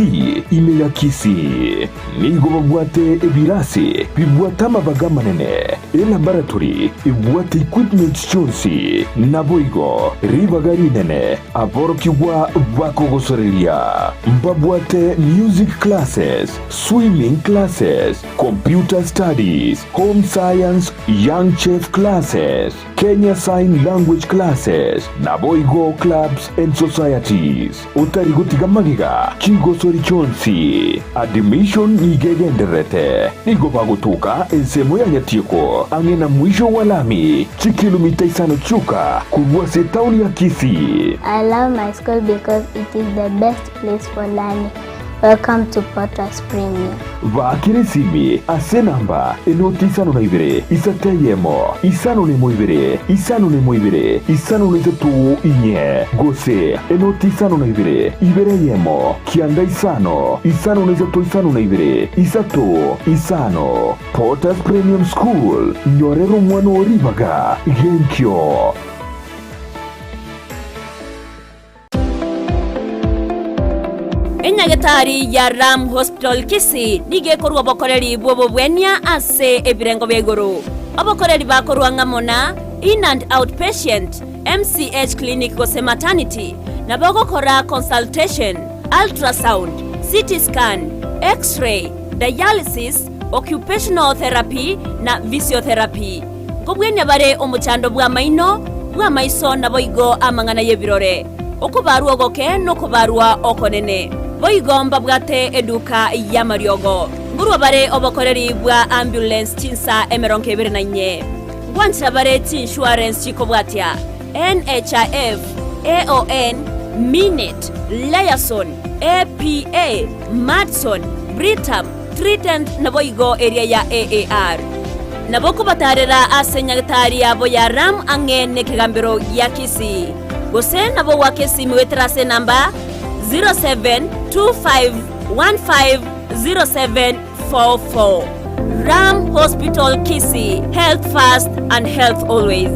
ime ya Kisii. Nigo babwate ebirasi bibwate amabaga amanene, elaboratory ebwate equipment chionsi, naboigo ribaga rinene aborokigwa bakogosoreria. Mbabwate music classes, swimming classes, computer studies, home science, young chef classes, Kenya Sign Language classes, naboigo clubs and societies. Otari gotiga magega chigosori chionsi. Admission nigo egendererete. Nigo bagotoka ensemo ya Nyatieko ang'e na mwisho wa lami, chikilomita isano chioka korwa ase etaoni ya Kisii. I love my school because it is the best place for learning. Welcome to Potter's Premium. Baakera esimi ase enamba enoti isano na ibere, isato eyemo, isano nemo ibere, isano nemo ibere, isano na isato inye, gose enoti isano na ibere, ibere eyemo, kianda isano, isano na isato isano na ibere, isato, isano. Potter's Premium School, nyorera omwana oo ribaga genkio. Enyagetari ya Ram Hospital Kisii nigo ekorwa obokoreri bw'obobwenia ase ebirengo bia igoro. Obokoreri bakorwa ng'amo na In and Out Patient, MCH Clinic gose Maternity, nabo ogokora consultation, ultrasound, CT scan, X-ray, dialysis, occupational therapy na physiotherapy. Nkobwenia bare omochando bw'amaino, bw'amaiso naboigo amang'ana y'ebirore, okobarwa ogoke nokobarwa okonene. Boigo mbabwate eduka y'amariogo. Nkorwa bare obokoreri bwa ambulance chinsa emerongo ebere na inye. Ngwanchera bare chiinsurance chikobwatia, NHIF, AON, Minet, Liaison, APA, Madison, Britam, Trident naboigo eria ya AAR. Nabo kobatarera ase nyagetari yabo ya Ram ang'e nekegambero gia Kisii. Gose nabo goaka esimi goetera ase enamba 0725150744. Ram Hospital Kisii, health first and health always.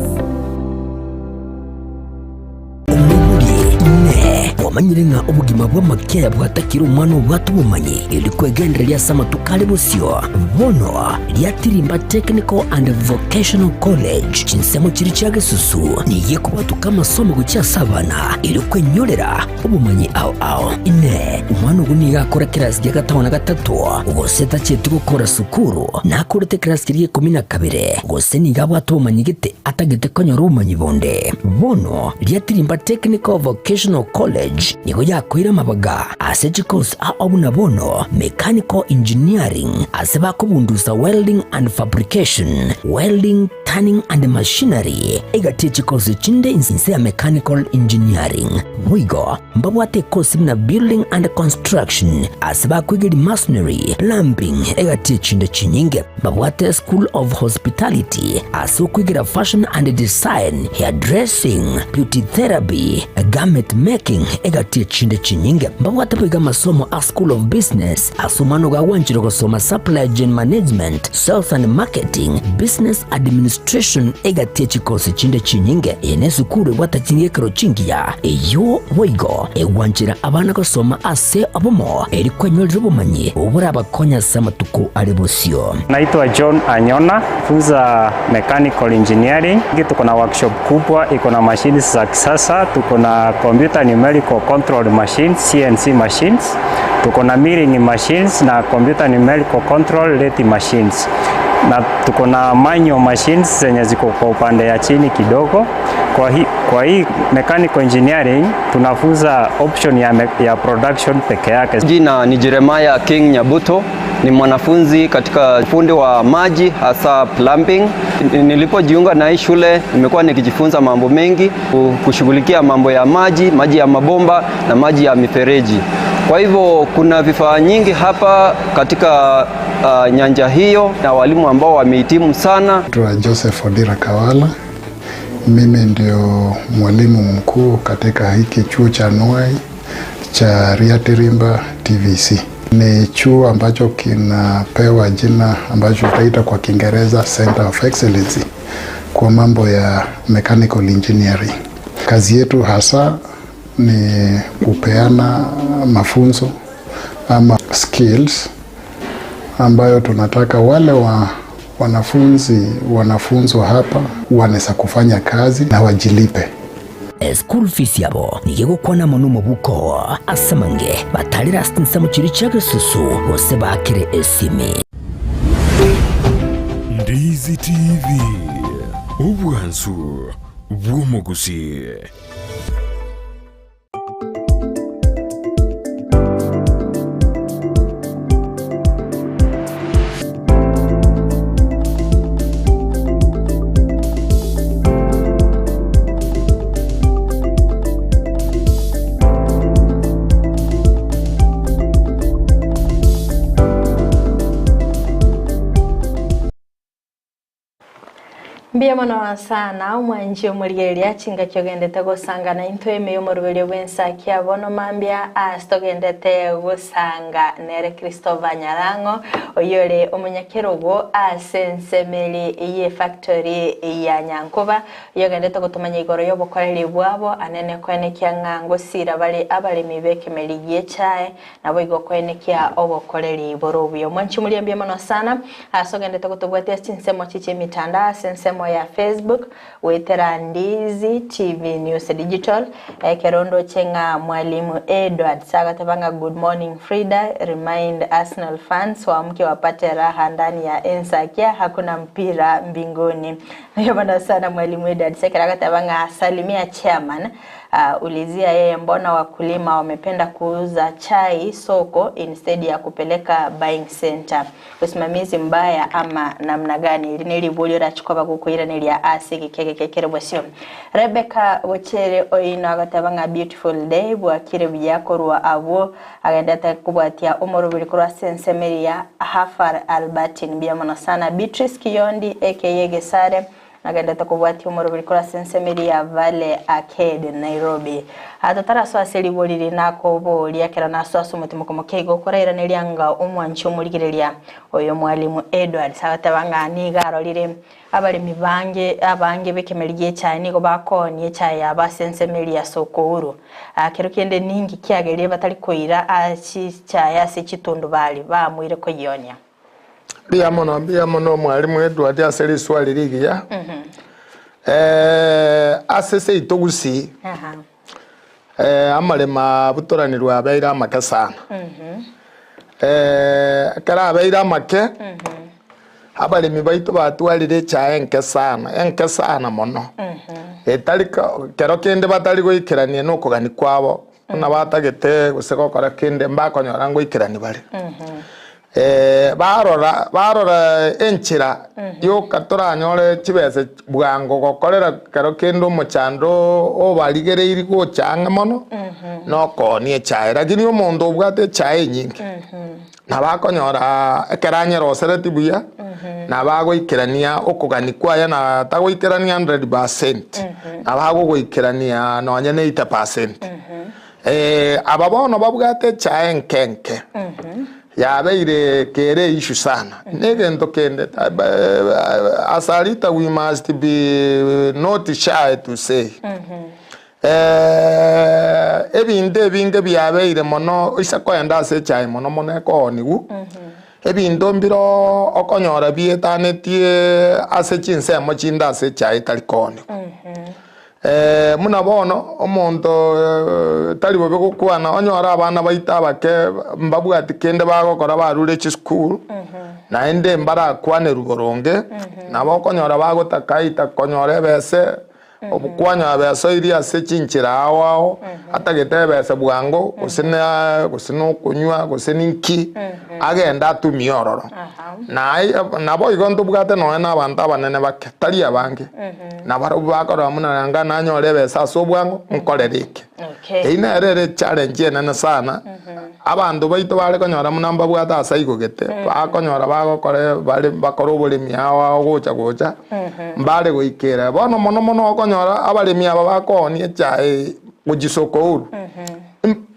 Omoibori, Inee! Kwamanyire ng'a obogima bw'amakiaya bwatakire omwana obwate obomanyi, erio kwegendereria ase amatuko are bosio? Bono, riatirimba Technical and Vocational College, chinsemo chiria chia gesusu, nigo ekobwatoka amasomo gochia ase abana, erio kwenyorera obomanyi ao ao. Inee! Omwana ogo nigo akora kerasi gia gatano na gatato, gose tacheti gokora sukuru, nakorete ekerasi keria gia ikomi na kabere, gose nigo abwate obomanyi gete atagete konyora obomanyi bonde. Bono riatirimba Technical Vocational College nigo yakoire amabaga ase chikosi ao buna bono Mechanical Engineering ase bakobundusa Welding and Fabrication, Welding, Turning and Machinery, egati ye chikosi chinde inse ya Mechanical Engineering. Boigo mbabwate ekosi buna Building and Construction ase bakoigeria Masonry, Plumbing egati ye chinde chinyinge. Babwate School of Hospitality ase okoigera Fashion and Design, Hairdressing, Beauty Therapy, Garment Making egati echinde chinyinge. Mbabwate boigo amasomo a School of Business ase omwana ogo agwanchire gosoma Supply Chain Management, Sales and Marketing, Business Administration egati echikosi chinde chinyinge. Eye nesukuru ebwate ching'ekero chingiya eyio boigo egwanchera abana gosoma ase obomo eri kwenyorera obomanyi oborabakonye ase amatuko are bosio. Naitwa John Anyona, funza mechanical engineering. Tuko na workshop kubwa, iko na machines za kisasa, tuko na computer numerical control machines, CNC machines, tuko na milling machines na computer numerical control lathe machines, na tuko na manual machines zenye ziko kwa upande ya chini kidogo. Kwa hi, Kwa hii mechanical engineering tunafunza option ya, ya production peke yake. Jina ni Jeremiah King Nyabuto, ni mwanafunzi katika fundi wa maji hasa plumbing. Nilipojiunga na hii shule nimekuwa nikijifunza mambo mengi, kushughulikia mambo ya maji, maji ya mabomba na maji ya mifereji. Kwa hivyo kuna vifaa nyingi hapa katika nyanja hiyo na walimu ambao wamehitimu sana. Naitwa Joseph Odira Kawala. Mimi ndio mwalimu mkuu katika hiki chuo cha Nuai cha Ryatirimba TVC. Ni chuo ambacho kinapewa jina ambacho utaita kwa Kiingereza Center of Excellency kwa mambo ya mechanical engineering. Kazi yetu hasa ni kupeana mafunzo ama skills ambayo tunataka wale wa wanafunzi wanafunzwa hapa wanaweza kufanya kazi na wajilipe. School fees yabo nigo egokwana mono omobuko ase amange batarire ase chinsemo chiria chia gesusu gose baakire esimi. Ndizi TV, obwansu bw'omogusii. Mbuya mono sana omwanchi omorigereria chingaki ogendete gosanga naintwe ime y'omoroberio bw'ensaki bono mambia ase togendete gosanga nere Christopher Nyarang'o oyio ore omonyakerogo ase ensemeri y'efactory ya Nyankoba oyio ogendete gotomanya igoro y'obokoreri bwabo anene koenekia ng'a ngosira bare abaremi b'ekemeri gi'echae Naboigo koenekia obokoreri bore obuya. Omwanchi omoria mbuya mono sana ase ogendete gotobwatia chinsemo chi chi'emitandao ase ensemo ya Facebook goetera Ndizi TV News Digital. Ekero ndoche ng'a Mwalimu Edward sagateba ng'a good morning Frida remind Arsenal fans waamke wapate raha ndani ya Ensakia hakuna mpira mbinguni. Mbuya mono sana Mwalimu Edward ekero agateba ng'a salimia chairman Ulizia yeye mbona wakulima wamependa kuuza chai soko instead ya kupeleka buying center. Usimamizi mbaya ama namna gani? Eri neriborio orachie koba gokoiraneria ase egeka egeke ekere bosio. Rebecca Bochere oino agoteba ng'a beautiful day bwakire buya korwa abwo agendete kobwatia omoroberi korwa ase ensemo eria Hafar Albertine mbuya mono sana. Beatrice Kiyondi aka Gesare Nagendete kobwatia omoroberi korwa ase ensemo eria ya Valley Arcade, Nairobi. Aa totarasoa ase ribori riria nakoboria ekero nasoa ase omotimoko moke igo okorairaneria ng'a omwanchi omorigereria oyo Mwalimu Edwards agateba ng'a nigo arorire abaremi bange abange b'ekemeri gi'echae nigo bakoonia echae yabo ase ensemo eria ya Sokouru. Aa kero kende ninki kiagerire batari koira aa chichae ase chitundubari baamuire koyionia. Mbuya mono, mbuya mono Omwalimu Edward ase riswali rigiya. Ase seito gusii, amaremo abutoranirwe abeire amake sana. Ekero abeire amake, abaremi baito batwarire echae enke sana, enke sana mono. Etari kero kende batari goikerania na okogania kwabo, Buna batagete gose gokora kende mbakonyora ngoikerani bare. Barora barora enchera yoka toranyore chibesa bwango gokorera kero kende omochando obarigereiri gocha ang'e mono, nokoonia echae. Lakini omonto obwate echae enyinge, nabo akonyora ekero anyerosereti buya, nabo agoikerania okogania kwaye na tagoikerania 100%, nabo agogoikerania nonye na 80%. Aba bono babwate echae enke enke, yabeire kere issue sana. Na egento kende, as a leader we must be not shy to say, Ebinto ebinge biabeire mono oise koenda ase echae mono mono ekoonigwa, ebinto mbire okonyora bietanetie ase chinsemo chinde ase echae etari koonigwa. Buna bono omonto tari bobe gokwana onyore abana baito abake mbabwati kende bagokora barure chisukuru, naende mbarakwanerwe boronge, nabo okonyora bagotaka aitha konyora ebese. Okwanyora besoirie ase chinchera ao ao, atagete ebesa bwango, gose na gose na okonywa, gose ninki, agende atumie ororo. Naye naboigo ntobwate nonya na abanto abanene bake, tari abange, nabarabwo bakorora buna nanga nanyore ebesa ase obwango, nkorere eke. Eyio nere ere echallenge enene sana, abanto baito bare konyora buna mbabwate ase aigogete, bakonyora bagokora bare bakore oboremi ao ao gocha gocha, mbare goikera. Bono mono mono okonyora abaremi aba bakoonia echae gochia Sokouru,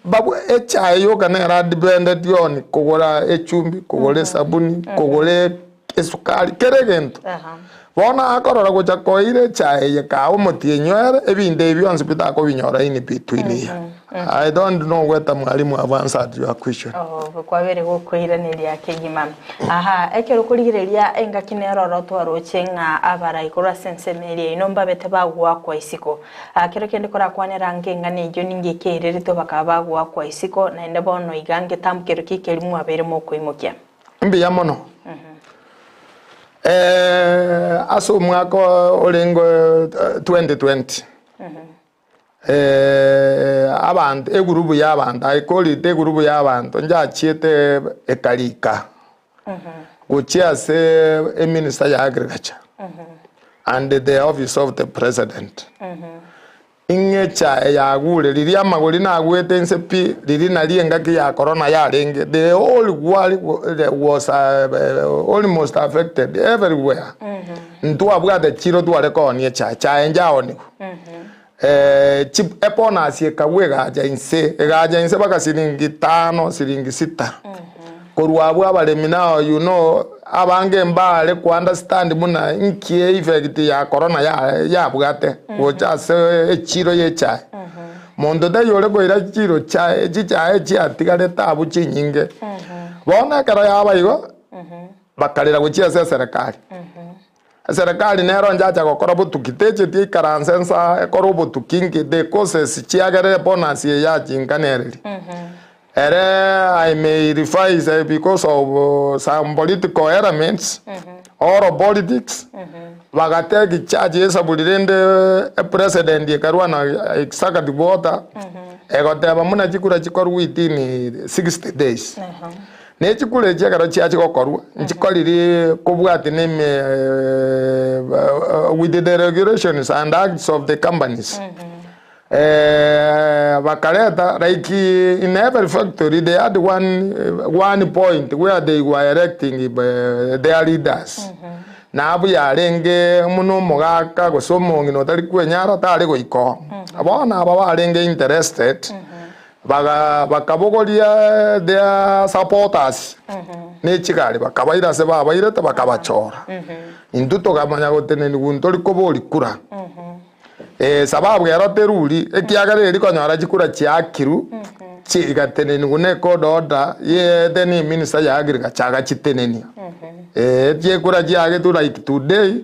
mbabwa echae yoka nere adependeti on kogora echumbi, kogora esabuni, kogora esukari, kera egento. Bono akorora gocha koira echae eye kaa omotienyi ere, ebinto ebi bionsi bitakobinyora in between here. I don't know whether mwalimu have answered your question. Oh, kwabere gokoiraneria kegima. Aha, ekero okorigereria engaki nero oro twaroche ng'a abarai korwa ase ensemo eria inwe mbabete bagoakwa isiko. Ah, kero kende korakwanera ange eng'ana eyio ninki ekeereretwe bakaba bagoakwa isiko, naende bono iga ngetambo kero ki keria mwabeire mokoimokia. Mbuya mono. Ase omwaka orenge 2020, abanto egurubu ya abanto I call it egurubu ya abanto njachiete ekarika gochia ase eminister ya agriculture and the office of the president. Ing'echa eyagure, riria amagori nagwete inse pi, riria nario engaki ya korona yarenge, the whole world was almost affected everywhere. Ntwabwate chiro tware koonia echae, echae njaonigwe. Chi ebonus ekagwa egacha inse, egacha inse mpaka siringi tano, siringi sita. Korwa abwo abaremi nao you know, abange mbare ko understand buna inki effect ya corona yabwate gocha ase echiro ye echae. Monto taiyo ore koira chiro chae chichae chiatigarete abwo chinyinge. Bono ekero yaba igo, bakarera gochia ase eserekari. Eserekari nero nchacha gokora botuki, techeti ikaranse nsa ekore obotuki inki the causes chiagere ebonus eye yachinkanereria. Ere I may revise because of some political elements or politics bagatake charge esaburi rende epresident ekarwa na executive order egoteba buna chikura chikorwa within 60 days. Ne chikura echi ekero chiachia gokorwa, nchikoriri kobwatia na ime with the regulations and acts of the companies. Bakareta like in every factory they had one, one point where they were electing their leaders. Na abwo yarenge buna omogaka gose omong'ina otari kwenyara tare goika oo. Bono aba barenge interested Baga bakabogoria their supporters ne chigari bakabaira ase babairete bakabachora. Intwe tokamanya gotenenigwa ntori kobori kura. Eh, sababu ero teruri ekiagera eri konyora chikura chiakirwe chigatenenigwa ne court order ye then minister ya agriculture agachitenenia. Eh, chikura chiagetwe like today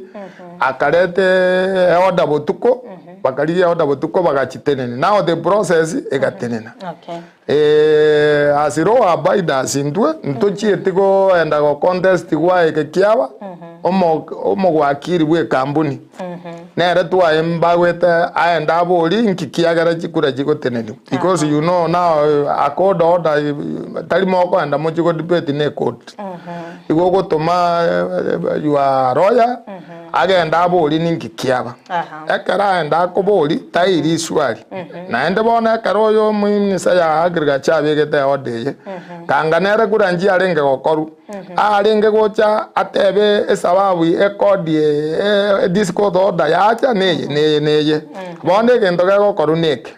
akareta eorder botuko Bakarigia order botuko bagachitenenia. Now the process egatenena. Okay. Eh, as law abiders intwe ntochieti goenda go contest gwa eke kiaba omo omogwakiri bwe ekampuni nere twaye mbagwete aende abori nki kiagera chikura chigoteneniwa because you know now a court order tari mokoenda mochie go debate na ecourt igo ogotoma your lawyer Agende aborie ninki kiaba. Ekero aenda akoboria, tairi iswari. Naende bono ekero oyo omominisa ya agriculture abegete eorder eye, kanga nere kura nchiarenge gokorwa, arenge gocha atebe esababu ekodi eye this court order yacha neye neye neye. Bono egento gegokorwa neke,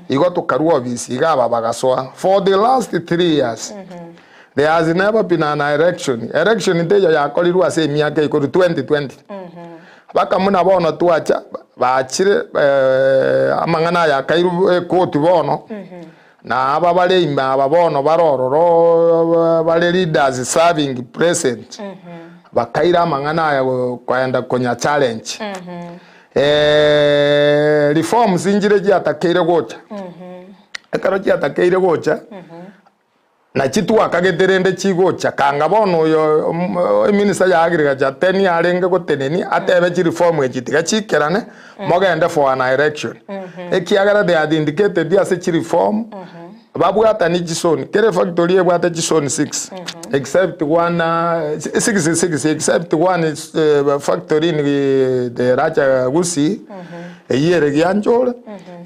igo tokarwa ofisi iga aba bagasoa for the last 3 years. There has never been an election. Election teiyo yakorirwe ase emiaka ikoru 2020. Baka muna bono twacha bachire eh, amang'ana aya akairwe ekoti bono na aba bare ime aba bono bare ororo bare leaders serving present bakaira amang'ana aya koenda konya challenge. Eh, reforms nchire chiatakeire gocha ekero chiatakeire gocha. Nachi twakagete rende chigocha kanga bono oyo eminister ya agriculture teni arenge gotenenia atebe chireform echi tiga chikerane mogende for an election ekiagera they had indicated ase chireform babwatani chisoni kera efactory ebwate chisoni six except one six six except one factory in the larger Gusii eyio ere Gianchore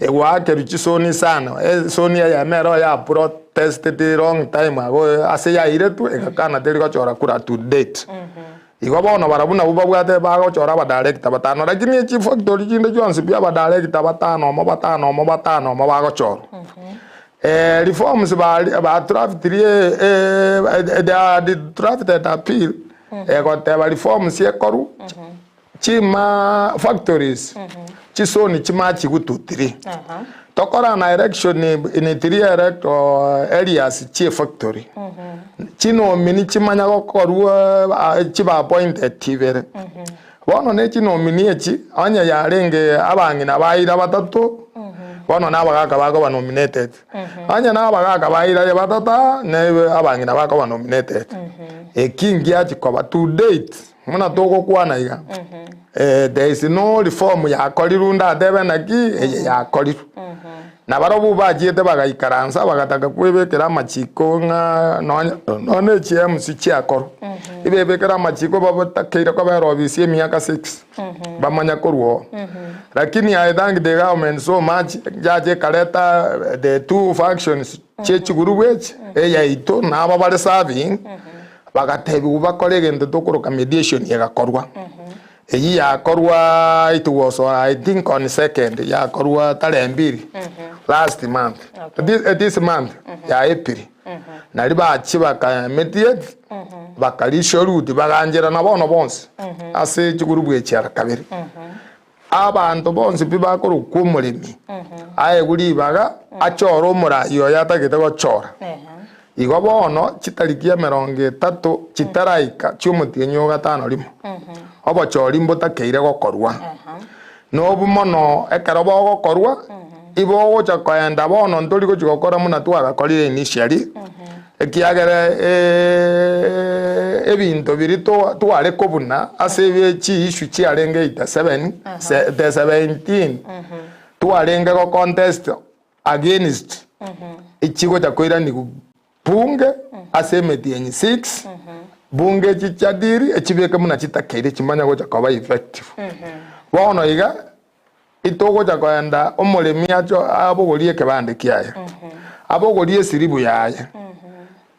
egoakerwa chisoni isano esoni eyemo ero ya protested long time ago ase yairetwe egakana teri gochora kura to date. Igo bono barabwo nabwo babwate bagochora abadirector batano lakini chifactory chinde chionsi pi abadirector batano omo batano omo batano omo bagochorwa. Reforms ba draftirie they had drafted a bill egoteba reforms ekorwa Chima factories chisoni chimachi gututiri tokora na election in three electoral areas chie factory chinomini chimanya gokorwa chiba appointed ibere bono ne chinomini echi onye yarenge abang'ina baira batato bono na abagaka bakoba nominated onye na abagaka baira batata ne abang'ina bakoba nominated eki ngiachi koba to date. Buna togokwana iga, there is no reform yakorirwe ndatebe naki eye yakorirwe. Na barobwo bachiete bagaikaransa bagataka kwebekera amachiko ng'a nonya nonya echi MC chiakorwa, ebebekere amachiko babatakeire kobera ofisi emiaka six, bamanya korwa oo. Lakini I thank the government so much, yacha ekareta the two factions chie chigurubu echi, eyaito na aba bare serving. Bagatebiwa bakore egento tokoroka mediation egakorwa. Eyio yakorwa it was I think on second yakorwa tarehe mbili last month this month ya April. Naria bachia baka mediate baka resolute bagancherana bono bonsi ase chigurubu echi ara kabere. Abanto bonsi pi bakorokwa omoremi, aegwe ribaga achore omoraai oye atagete gochora. Igo bono chitariki emerongo etato chitaraika chi'omotienyi o gatano rimo, obochori mbotakeire gokorwa. Nobu mono ekero bogokorwa, ibogocha koenda bono ntori gochia gokora buna twagakorire initially, Ekiagera ebinto biria tware kobuna ase chiissue chiarenge 87, the 17 twarenge go contest against echigocha koiranigwa bunge ase emetienyi 6, bunge echi chiadiri echibeke buna chitakeire chimanye gocha koba effective. Bono iga Itogocha koenda omoremi abogorie ekebande kiaye, abogorie esiribu yaye,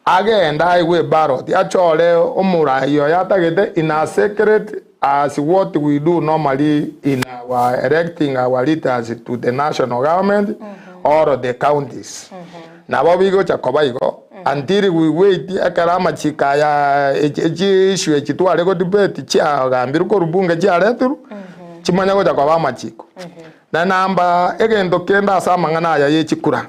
agende aegwe ebaroti, achore omorai oye atagete in a secret as what we do normally in our electing our leaders to the national government or the counties. Nabo bigocha koba igo until we wait ekero amachiko aya chiissue echi tware go debate chiagambirwe korwa bunge chiaretirwe. Chimanye gocha koba amachiko. Na namba egento kende ase amang'ana aya ye chikura,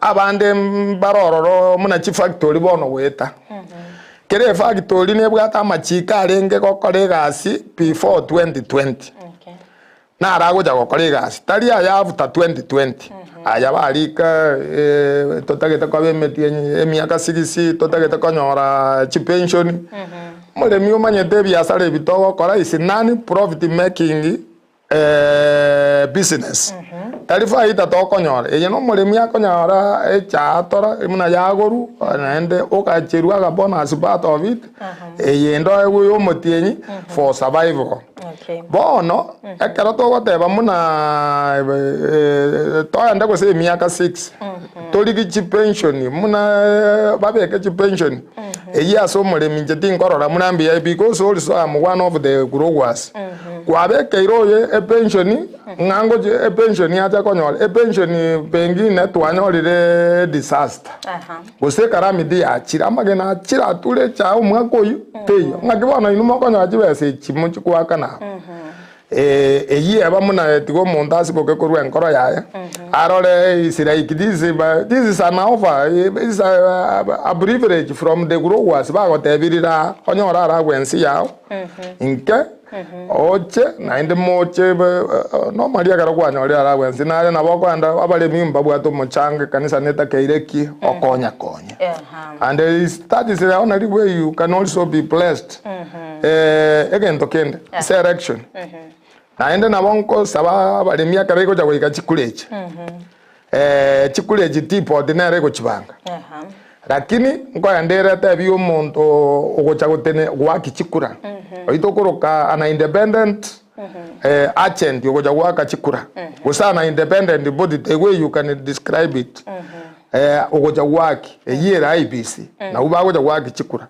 abande mbare ororo buna chifactory bono goeta. Kera efactory nebwate amachiko arenge gokora egasi before 2020. Naro agocha gokora egasi, tari aya after 2020, aya barika totagete koba emetienyi emiaka sigisi, totagete konyora chipension. Omoremi omanyete ebiasara ebi togokora is non profit making business. Tari faida tokonyora, eye na omoremi akonyora echatora buna yagorwa naende ogacherwa agabonus part of it, eyende oegwe ya omotienyi for survival. Bono ekero togoteba buna toende gose emiaka six, torigie chipension buna babeke chipension, eyio ase omoremi inche tinkorora buna mbuya because also I am one of the growers. Kwabekeire oyo epension ng'a ngochi epension acha konyora, epension pengine twanyorire disaster. Gose ekaramiti yachire, amagena achire ature echae omwaka oyio, teiyo. Ng'aki bono inwe mokonyora chibesa echi mochie goakana aba? Eyio eba buna tiga omonto asiboke korwa enkoro yaye, arore is like this, this is an offer, is a privilege from the growers bagotebirire aa, onyore aragwe ense yao, inke. Oche naende moche normally ekero kwanyorire allowance nare nabo okoenda abaremi mbabwate omochango ekanisa netakeire ki okonya konya and is that is the only way you can also be blessed egento kende ase election naende nabo nkosaba abaremi ekero egocha goika chikura echi chikura echi teapot nere egochibanga Lakini nkoenda ere etebi omonto ogocha gotene goaki chikura, oyio tokoroka an independent agent ogocha goaka chikura, gose an independent body the way you can describe it, ogocha goaki, eyio ere IEBC, nabwo bagocha goaki chikura.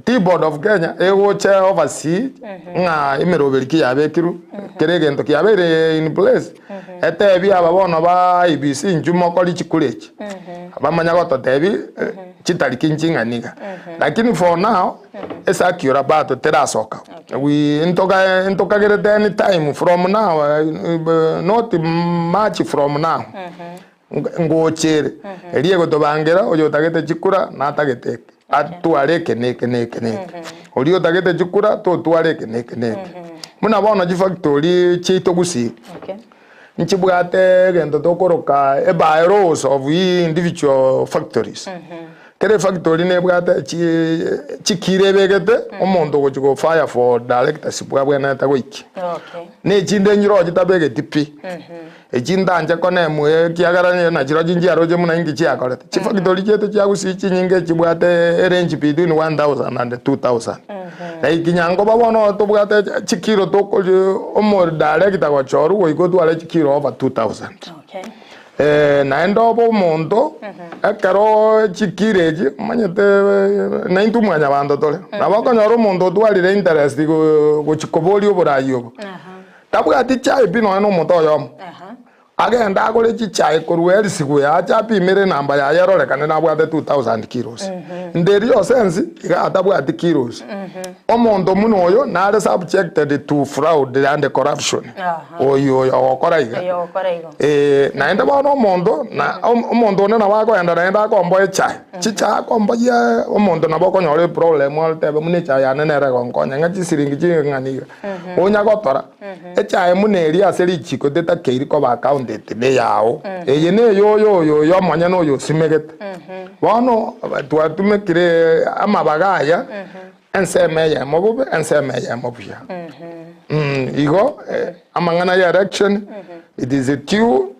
Tea Board of Kenya egocha oversee ng'a emeroberi ki yabekirwe, kera egento kiabeire in place, Etebi aba bono ba IEBC inchuo mokori chikura echi, bamanya gototebi chitariki nching'ani iga. Lakini for now, ecircular bado terasoka. We ntoka ntokagerete any time from now, not much from now, ngochere, eria egotobangera oyotagete chikura natagete eke, atware eke na eke na eke na eke. Oria otagete chikura totware eke na eke na eke. Buna bono chifactory chiaito gusii, nchibwate egento tokoroka ebylaws of individual factories. Kera efactory nebwate chi chikiro ebegete omonto ogochi go fire for directorship abwenerete goikia. Na echinde nchirochio chitabegeti pi. Echi ntanche konemwa ekiagera nigo nachirochio nchiaroche buna inki chiakorete. Chifactory chiaito chia Gusii chinyinge chibwate erange between 1000 and 2000. Like Nyankoba bono tobwate chikiro tokori omo director gochorwa goika otware chikiro over 2000. Naende obe omonto ekero chikiro echi omanyete naintwe mwanyabanto tore, nabo okonyora omonto otwarire interest gochi koboria oborai obo. Tabwati chiaye pi nonya nomonto oyomo. Agende agore chichae korwa Elsigwe ache apimere enamba yaye erorekane nabwate 2000 kilos. Nderi ose ensi iga atabwati kilos. Omonto buna oyo nare subjected to fraud and corruption. Oyo oyo ogokora iga. Ee, naende bono omonto na omonto onde nabo akoenda naende akomboa echae. Chichae akomboyia omonto nabo okonyora eproblem otebe buna echae yane nere egonkonya ng'a chisiringi ching'ana iga. Onya gotora echae buna eria ase richiko tetakeiri koba accounted neyao, eye neya oyo oyo oyo omonyene oyo osimegete. Bono twatumekire amabaga aya ensemo eyemo bobe ensemo eyemo buya. Igo amang'ana ya election it is due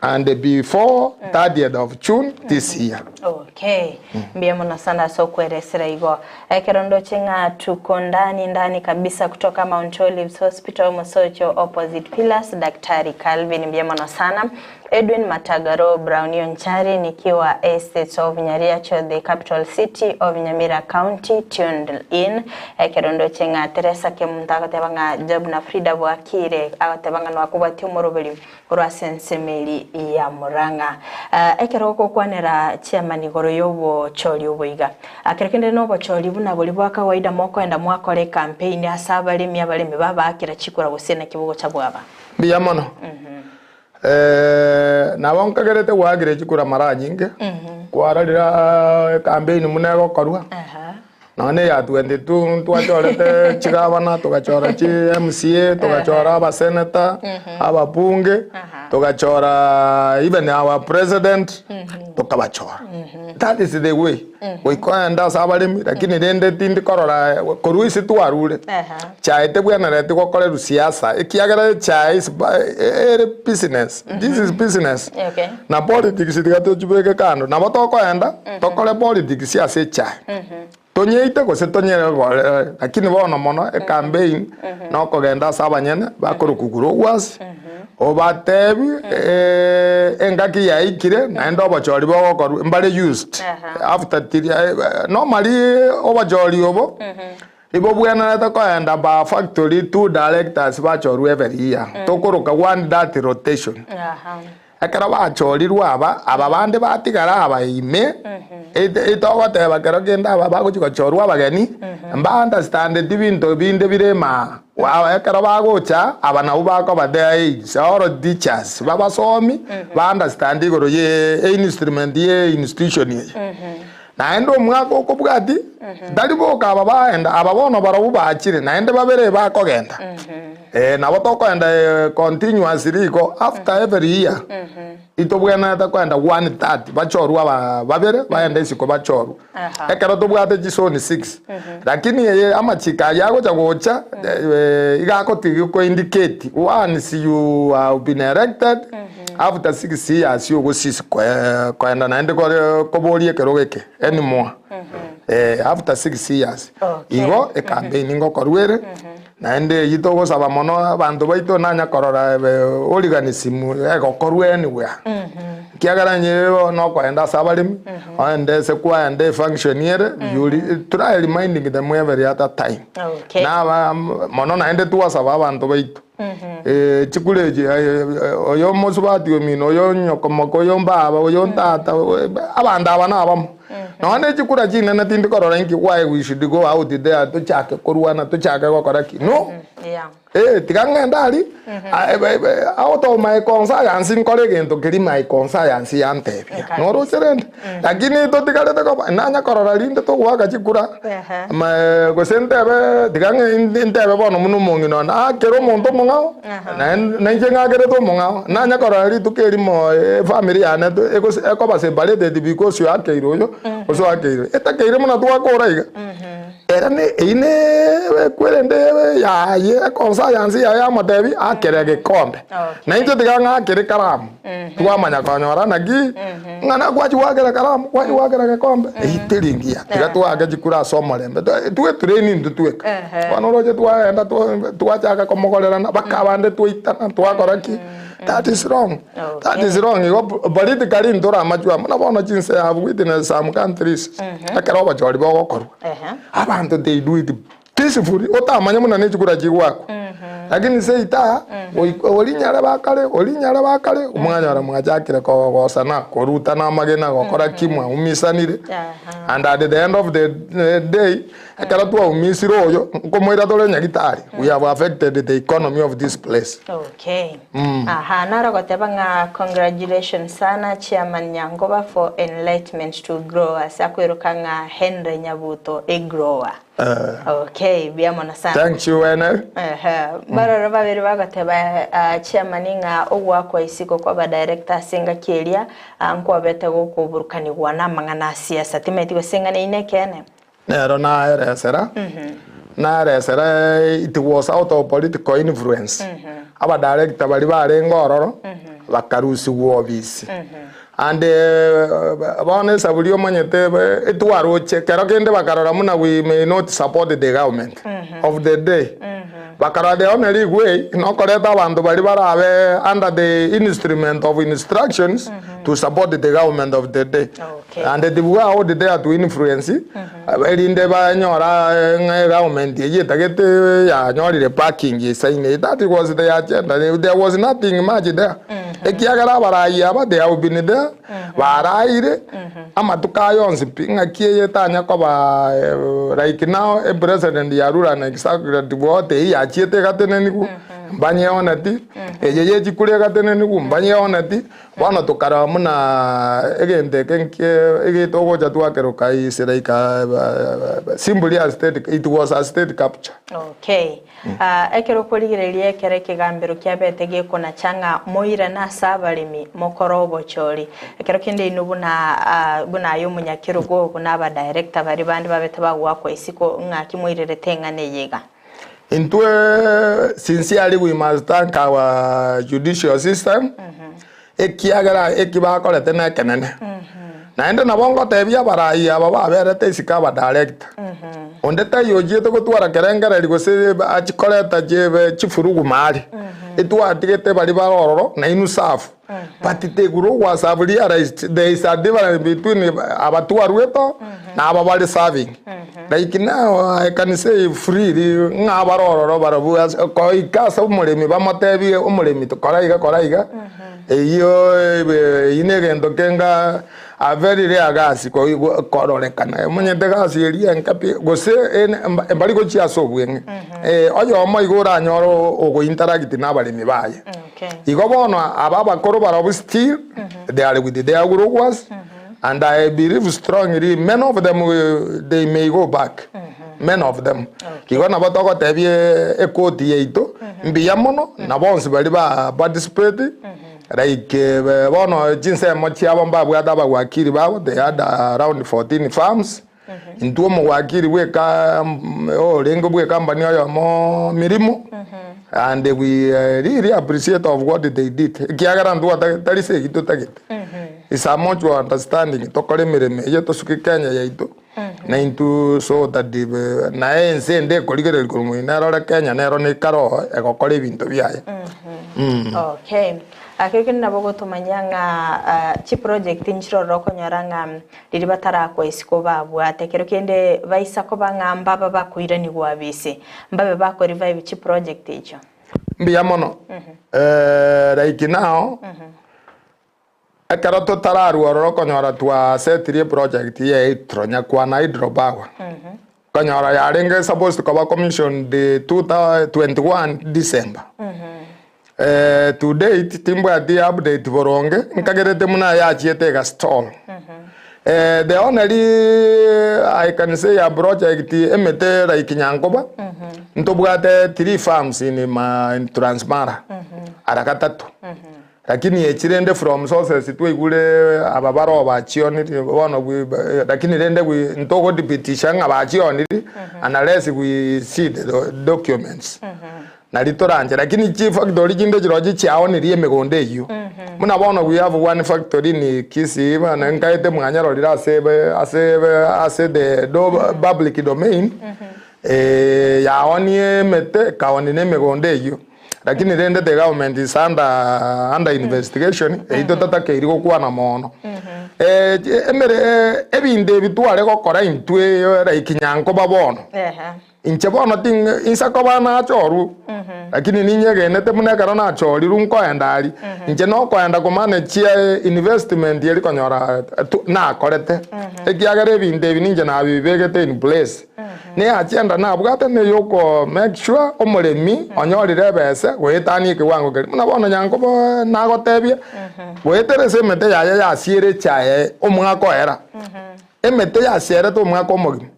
and before 30th of June this year. Okay, mbuya mono sana ase okweresera igo. Ekero ndoche ng'a tuko ndani ndani kabisa kutoka Mount Olives Hospital Mosocho opposite Pillars Daktari Calvin mbuya mono sana. Edwin Matagaro Brownio Nchari nikiwa Estates of Nyariacho the capital city of Nyamira County tuned in. Ekero ndoche ng'a Teresa Kemunto agoteba ng'a Job na Frida bwakire agoteba ng'a nwakobwatia omoroberi Korwa ase ensemo eria ya Murang'a. Ekero ogokwanera chairman igoro y'obochori obo iga, kero kende nobochori buna boria bwa kawaida mokoenda mwakora ecampaign ase abaremi, abaremi babaakera chikura gose naki bogocha bwaba? Mbuya mono. Nabo nkagerete goakire chikura mara nyinge, kwarorire ecampaign buna egokorwa. Nonya na eya 22 ntwachorete chigavana, togachora chi MCA, togachora abaseneta, ababunge, togachora even our president, tokabachora. That is the way. Goika oende ase abaremi, lakini rende tindi korora korwa ase twarure, chae tebwenereti gokorerwa siasa, ekiagera echae is ere business, this is business. Okay. Na politics tiga tochibeke kando, nabo tokoenda tokore politics ase echae. Tonyeite gose tonyeregore, lakini bono mono ecampaign nokogenda ase abanyene bakorokwa growers, obatebi engaki yaikire naende obochori bogokorwa mbare used after tiri normally obochori obo Nibobwenerete koenda ba factory two directors bachorwe every year tokoroka one that rotation. Ekero bachorirwe aba, aba bande batigara aba ime, etogoteba kero kende aba bagochia gochorwa abageni, mba understandeti binto binde bire ime aa. Ekero bagocha, aba nabwo bakoba their aids or teachers, babasomi, ba understand igoro ye einstrument ye institution eye. Naende omwaka okobwati, tari boka aba baenda, aba bono barobwo bachire, naende babere bakogenda. Eh, nabo tokoenda continuously igo after every year, itobwenerete koenda one third, bachorwe aba babere, baende isiko bachorwe. Ekero tobwate chisoni six. Lakini eye amachiko ayio agocha gocha, iga agotiga ko indicate once you have been elected, after 6 years ogosisi koenda naende kore koboria ekerogo eke anymore eh, after 6 years igo ecampaign ngokorwa ere naende eyio togosaba mono abanto baito nanya korora hooliganism egokorwa anywhere ekiagera inye bono okoenda ase abaremi oende ase kwaenda efunction ere you try reminding them every other time na aba mono naende twasaba abanto baito. Chikura echi, oyo omosubati omino, oyo nyokomoka, oyo mbaba, oyo ntata, abanto aba nabamo. Nonya ne chikura chinene tindi korora inki why we should go out there tochake korwana, tochake gokora ki, no. Eh, tiga ng'ende aria, out of my conscience nkore egento keria my conscience yantebia. Noroche rende? Lakini totigarete koba, nanya korora rinde togoaka chikura, Gose ntebe, tiga ng'a ntebe bono buna omong'ina one, aakere omonto omong'ao, nainche ng'akerete omong'ao, nanye korora rituko erimo efamiri yane ekoba separated because oakeire oyo, gose oakeire oyo. Etakeire buna twakora iga, ere ne eyio ne ekwerende yaye econscience yaye yamotebia akere egekombe, nainche tiga ng'akere ekaramu. Twamanya konyora naki ng'a nakwachia goakera karamu, kwachia goakera gekombe, eyio teri engiya. Tiga twaake chikura ase omorembe, twe train intwe tweka. Bono oroche twaenda twachaka komogorerana mpaka abande twaitana twakora ki, that is wrong, that is wrong. Igo politically ntore amachwe amo, buna bono chinse I have witnessed some countries, ekero obochori bogokorwa, abanto they do it peacefully otamanye buna ne chikura chigoakwa. Lakini seito aa, goika orinyare bakare, orinyare bakare, mwanyora mwachakire kogosana, korutana amagena, gokora ki, mwaumisanire. And at the end of the day, ekero twaumisire oyo, nkomoira tore nyagitari, we have affected the economy of this place. Okay. Aha, naro goteba ng'a congratulations sana Chairman Nyangoba for enlightenment to growers. Akweroka ng'a Henry Nyabuto a grower. Okay, buya mono sana. Thank you Wene. Ehe, baroro babere bagoteba ah, chairman ng'a ogoakwa isiko kwa abadirector ase engaki eria ah, nkwabete gokoburukanigwa namang'ana a siasa. Timaeti gose ng'a neino ekeene? Nero naeresera, naeresera it was out of political influence. Abadirector baria barenge ororo, bakarusigwa obisi. And bono esaburi omanyete etwaroche kero kende bakarora buna we may not support the government of the day. Bakarora the only way nokoreta abanto baria barabe under the instrument of instructions to support the government of the day. And it go out there to influence erinde banyora ng'a egovernment eyio etagete yanyorire backing esaine. That was the agenda. There was nothing much there. Ekiagera abarai aba they have been there, baraire amatuko aya onsi pi, ng'aki eye etanya koba like now epresident yarure an executive order eyio yachiete egatenenigwa, mbanyeoneti, eye ye chikura egatenenigwa, mbanyeoneti. Bono tokarora buna egento eke nkie egetogocha twakeroka is like a simply a state it was a state capture. Okay. Ah, ekero okorigereria ekero ekegambero kiabete gekonacha ng'a moirane ase abaremi mokore obochori. Ekero kende inwe buna ah, buna aye omonyakerogo buna abadirector baria bande babete bagoakwa isiko ng'aki moirerete eng'ana eye iga? Intwe sincerely we must thank our judicial system ekiagera eki bakorete nekenene. Naende nabo ngotebia abarai aba baberete isiko aba director, onde taiyo ochiete gotwara kerengereri gose achie koreta chifurugu maare, etwatigete baria bare ororo nainwe serve. But the growers have realized there is a difference between abatwarwete oo na aba bare serving. Like now I can say freely ng'a abare ororo barabwo ase koika ase omoremi bamotebie omoremi kora iga kora iga, eyio eyio na egento kenga a very rare gasi kororekana. Omanyete gasi eria enke pi gose mbari gochia ase obweng'e. Oyomo igo oranyore ogointeract na abaremi baye. Igo bono aba abakoro barabwo still they are with their growers. And I believe strongly many of them they may go back. Many of them. Igo nabo togotebia ekoti yaito mbuya mono na bonsi baria ba participate like bono chinsemo chiabo mbabwate abawakili babo they had around 14 firms. Intwe omowakili bweka orenge bw'ekampani oyomo Mirimo and we really appreciate of what they did ekiagera ntwe tari segi totagete. It's a mutual understanding tokore emeremo eye tosuke Kenya yaito na intwe so that naye ense ende ekorigereria korwa moino erore Kenya nero nekare oo egokora ebinto biaye. Okay. Ake kende nabo ogotomanyia ng'a chiproject nchirororo okonyora ng'a Riria batarakwa isiko babwate ekero kende baisa koba ng'a mbaba bakoiranigwa abise, mbabe bako revive chiproject echio. Mbuya mono. Like now, ekero totararwa ororo okonyora twasetirie eproject ya hydro, Nyakwana Hydro Power. Okonyora yarenge supposed koba commissioned 2021 December. To date timbwati update boronge, nkagerete buna yachiete ega stall. The only I can say a project emete like Nyankoba, ntobwate three farms in ma in Transmara, ara gatato. Lakini echi rende from sources twaigure aba baroo bachioniri bono lakini rende ntogodhibitisha ng'a bachioniri unless we see the documents. Nari toranche lakini chifactory chinde chirochio chiaonirie emegondo eyio. Buna bono we have one factory in Kisii bana nkaete mwanyarorire ase ase ase the public domain yaonie emete ekaonia na emegondo eyio. Lakini rende the government is under under investigation eyio totatakeiri gokwana mono. Emere ebinto ebi tware gokora intwe like nyankoba bono. Inche bono inse koba nachorwe, lakini ninyegenete buna ekero nachorirwe nkoenda aria, inche nokoenda komanage investment eria konyora nakorete, ekiagera ebinto ebi ninche nabibegete in place. Ne agenda nabwate neyoko make sure omoremi onyorire ebese goetania ekewango keria. Buna bono Nyankobo nagotebia, goetera ase emete yaye yasiere echae omwaka oera. Emete yasierete omwaka omogima,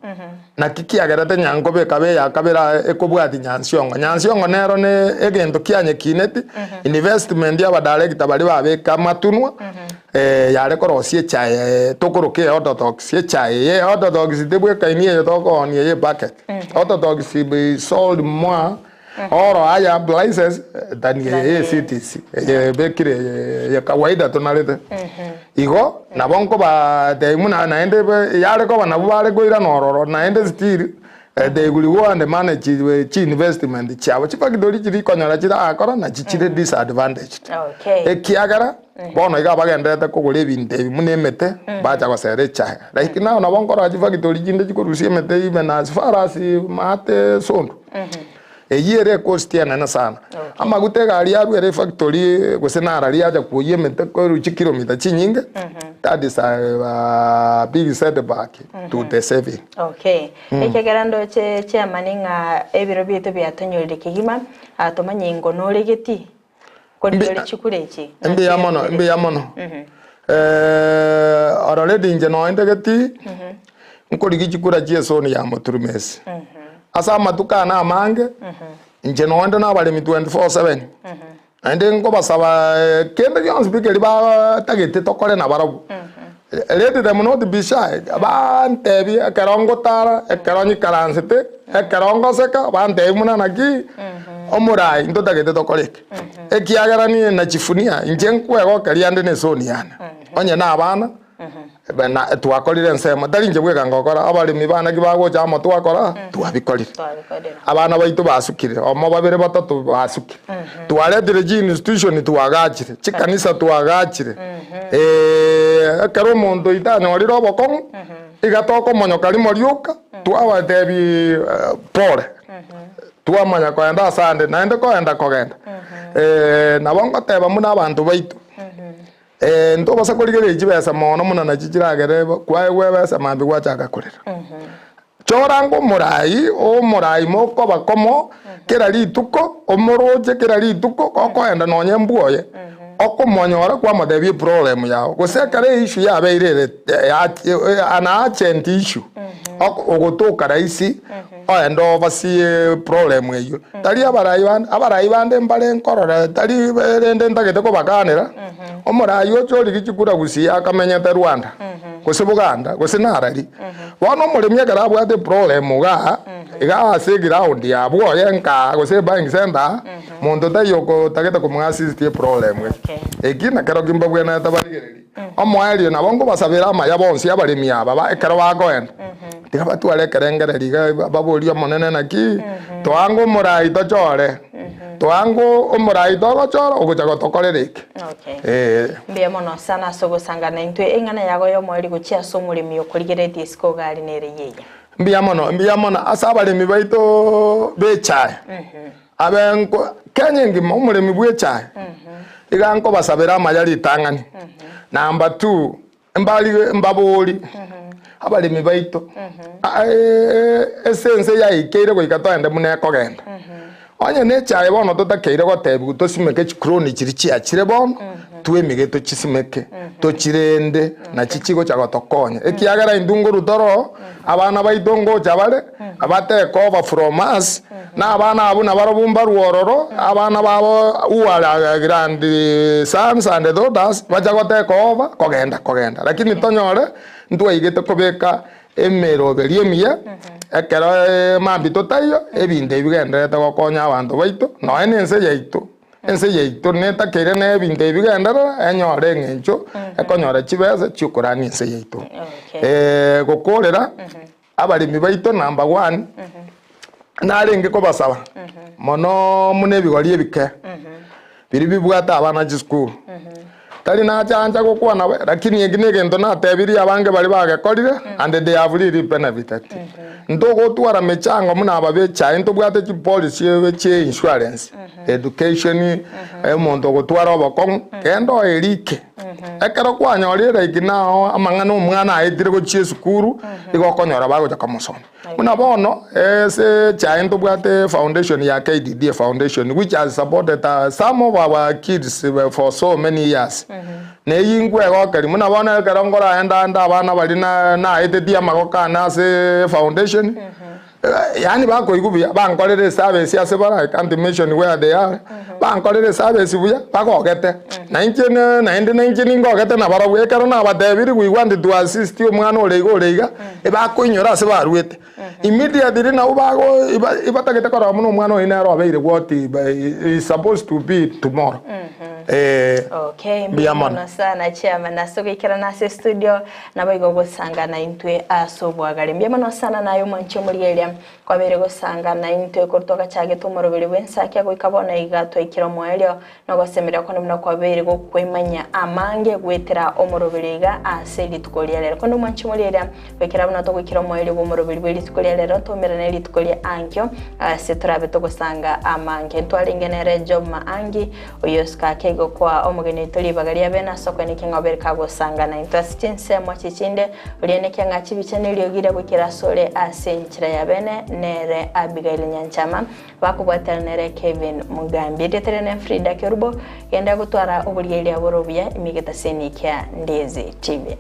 naki kiagerete nyankoba ekaba eya kabere aye ekobwatia nyansiongo. Nyansiongo nero ne egento kianyekineti, investment y'abadirector baria babeka amatunwa, yare korosia echae tokoroka eye orthodox, echae eye orthodox tebwekaini eye tokoonia eye ebucket. Orthodox be sold more or higher prices than eye ye CTC eye ebekire eye ya kawaida tonarete. Igo nabo nkobatebia buna naende yare koba nabwo bare koirana ororo naende still they will go and manage chi investment chiabo. Chifactory chiria okonyora chirakora nachi chire disadvantaged. Okay. Ekiagera bono iga bagendererete kogora ebinto ebi buna emete bacha gosera echae. Like now nabo nkorora chifactory chinde chikorusia emete even as far as maate Sondu. Eyio ere ecost enene sana. Amaguta egari arwe ere efactory gose narari acha kwoyia emete korwa chikilomita chinyinge, that is a big setback to the saving. Okay. Ekiagera ndoche chairman ng'a ebiro biaito biatonyorire kegima, tomanye ingo nore geti korigereria chikura echi. Mbuya mono, mbuya mono. Already inche noende geti, nkorigia chikura chia esoni ya Moturumesi. Ase amatuko ane amange, inche noende na abaremi 24/7. Naende nkobasaba kende gionsi pi keria batagete tokore nabarabwo. Let them not be shy, bantebie ekero ngotara, ekero nyikaransete, ekero ngoseka, bantebie buna naki, omorai ntotagete tokore eke. Ekiagera niye nachifunia, inche nkwegokeria ande na esoni yane. Onye na abana, na twakorire ensemo, tari inche bweka ngokora, abaremi bane ki bagocha amo twakora, twabikorire. Abana baito basukire, omo babere batato basukire. Twaretire chi institution twagachire, chikanisa twagachire, ekero omonto oito anyorire obokong'u, iga tokomonyoka rimo rioka, twabatebi pole, twamanya kogenda ase ande, naende kogenda kogenda, nabo ngoteba buna abanto baito, ntobasa korigereria chibesa mono buna nachi chiragere kwaegwa ebesa mambia gwachaka korera. Chora ngomorai, omorai mokoba komo kera rituko, omoroche kera rituko, gokoenda nonye mbwoye. Okomonyora kwamotebia eproblem yao, gose ekero eissue yabeire ere an urgent issue, ogotoka rahisi oende obasie eproblem eyio. Tari abarai bande, abarai bande mbare nkorora tari rende ntagete kobakanera, omorai oche origia chikura gusii akamenyete Rwanda, gose Buganda, gose Narari. Bono omoremi ekero abwate eproblem igaa, igaa ase eground yabwo oye nkaa gose ebuying center aa, Monto taiyo otagete komoassist eproblem eye. Eki nakerokio mbabwenerete barigererie. Omoerio nabo nkobasabera amaya bonsi abaremi aba ba ekero bakoenda, tiga batware ekerengererio iga baborie Omonene naki, toange omorai tochore, toange omorai togochora ogocha gotokorera eke. Okay. Ee. Mbuya mono sana ase ogosangana intwe eng'ana yago y'omoerio gochia ase omoremi okorigereretie isiko iga aria nere yeye. Mbuya mono, mbuya mono ase abaremi baito b'echae. Abe nko Kenya engima omoremi bw'echae iga nkobasabera amaya ritang'ani. Number two, mbari mbabori abaremi baito ase ense yaikeire goika toende buna ekogenda. Onye na echae bono totakeire gotebiwa tosimeke chikroni chiria chiachire bono, twemige tochisimeke, tochirende nachi chigocha gotokonya. Ekiagera intwe nkorwa toro, abana baito ngocha bare, abatake over from us, Na abana abwo nabarobwo mbarue ororo, abana babo who are grand sons and daughters bacha gotake over kogenda kogenda. Lakini tonyore ntwaigete kobeka emeroberi emiya ekero mambia totaiyo ebinto ebi bigendererete gokonya abanto baito nonya na ense yaito. Ense yaito netakeire na ebinto ebi bigenderere enyore eng'encho ekonyora chibesa chiokorania ense yaito. Gokorera Abaremi baito number one, narenge kobasaba mono muna ebigori ebike biria bibwate abana chisukuru. Tari nachancha gokwana be, lakini eki na egento natebirie abange baria bagekorire and they have really benefited. Ntogotwara mechango muna aba bechae ntobwate chipolicy chie insurance, education, omonto ogotwara obokong'u, genda oerike. Ekero kwanyorire like nao amang'ana omwana aetire gochia esukuru, igo okonyora bagocha komosomia. Buna bono, ase echae ntobwate foundation ya KDDA foundation which has supported some of our kids for so many years. Na eyio nkwegokeria, buna bono ekero nkoraenda ande abana baria na naetetie amagoko ane ase foundation, Yaani bakoigwa buya, bankorere eservice ase bare, I can't mention where they are, bankorere eservice buya, bagogete. Na inche ne naende na inche ningogete nabarabwo, ekero nabatebirie we want to assist omwana ore iga ore iga, ebakoinyora ase barwete. Immediately nabo bago eba ebatagete korora buna omwana oyo nere obeire what he is supposed to be tomorrow. Eh, Okay, mbuya mbuya mono. mono sana chairman ase ogoikerana ase estudio. Naboigo gosanga naintwe ase oboagare. Mbuya mono sana naye omwanchi omorigereria kwabeire gosanga naintwe korwa twagachagete omoroberi bw'ensakia goika bono iga twaikire omoerio na ogosemeria kwane buna kwabeire gokwemanya amange goetera omoroberi iga ase rituko ria rero. Konde omwanchi omorigereria goikera buna togoikera omoerio bw'omoroberi bwe rituko ria rero toumerane rituko ria ankio ase torabe togosanga amange. Ntwarenge nere Job Maangi Oyio osike ake igo koa omogeni oito ribaga ria bene ase okoenekia ng'a obere kagosanga naintwe ase chinsemo chichinde, oria enekia ng'a chibicha neriogi riria goikera asore ase enchera ya bene, nere Abigail Nyanchama, bakobwatera nere Kevin Mugambi. Erieta riane Frida Kerubo, genda gotwara oborigereria bore obuya ime egetaseni kia Ndizi TV.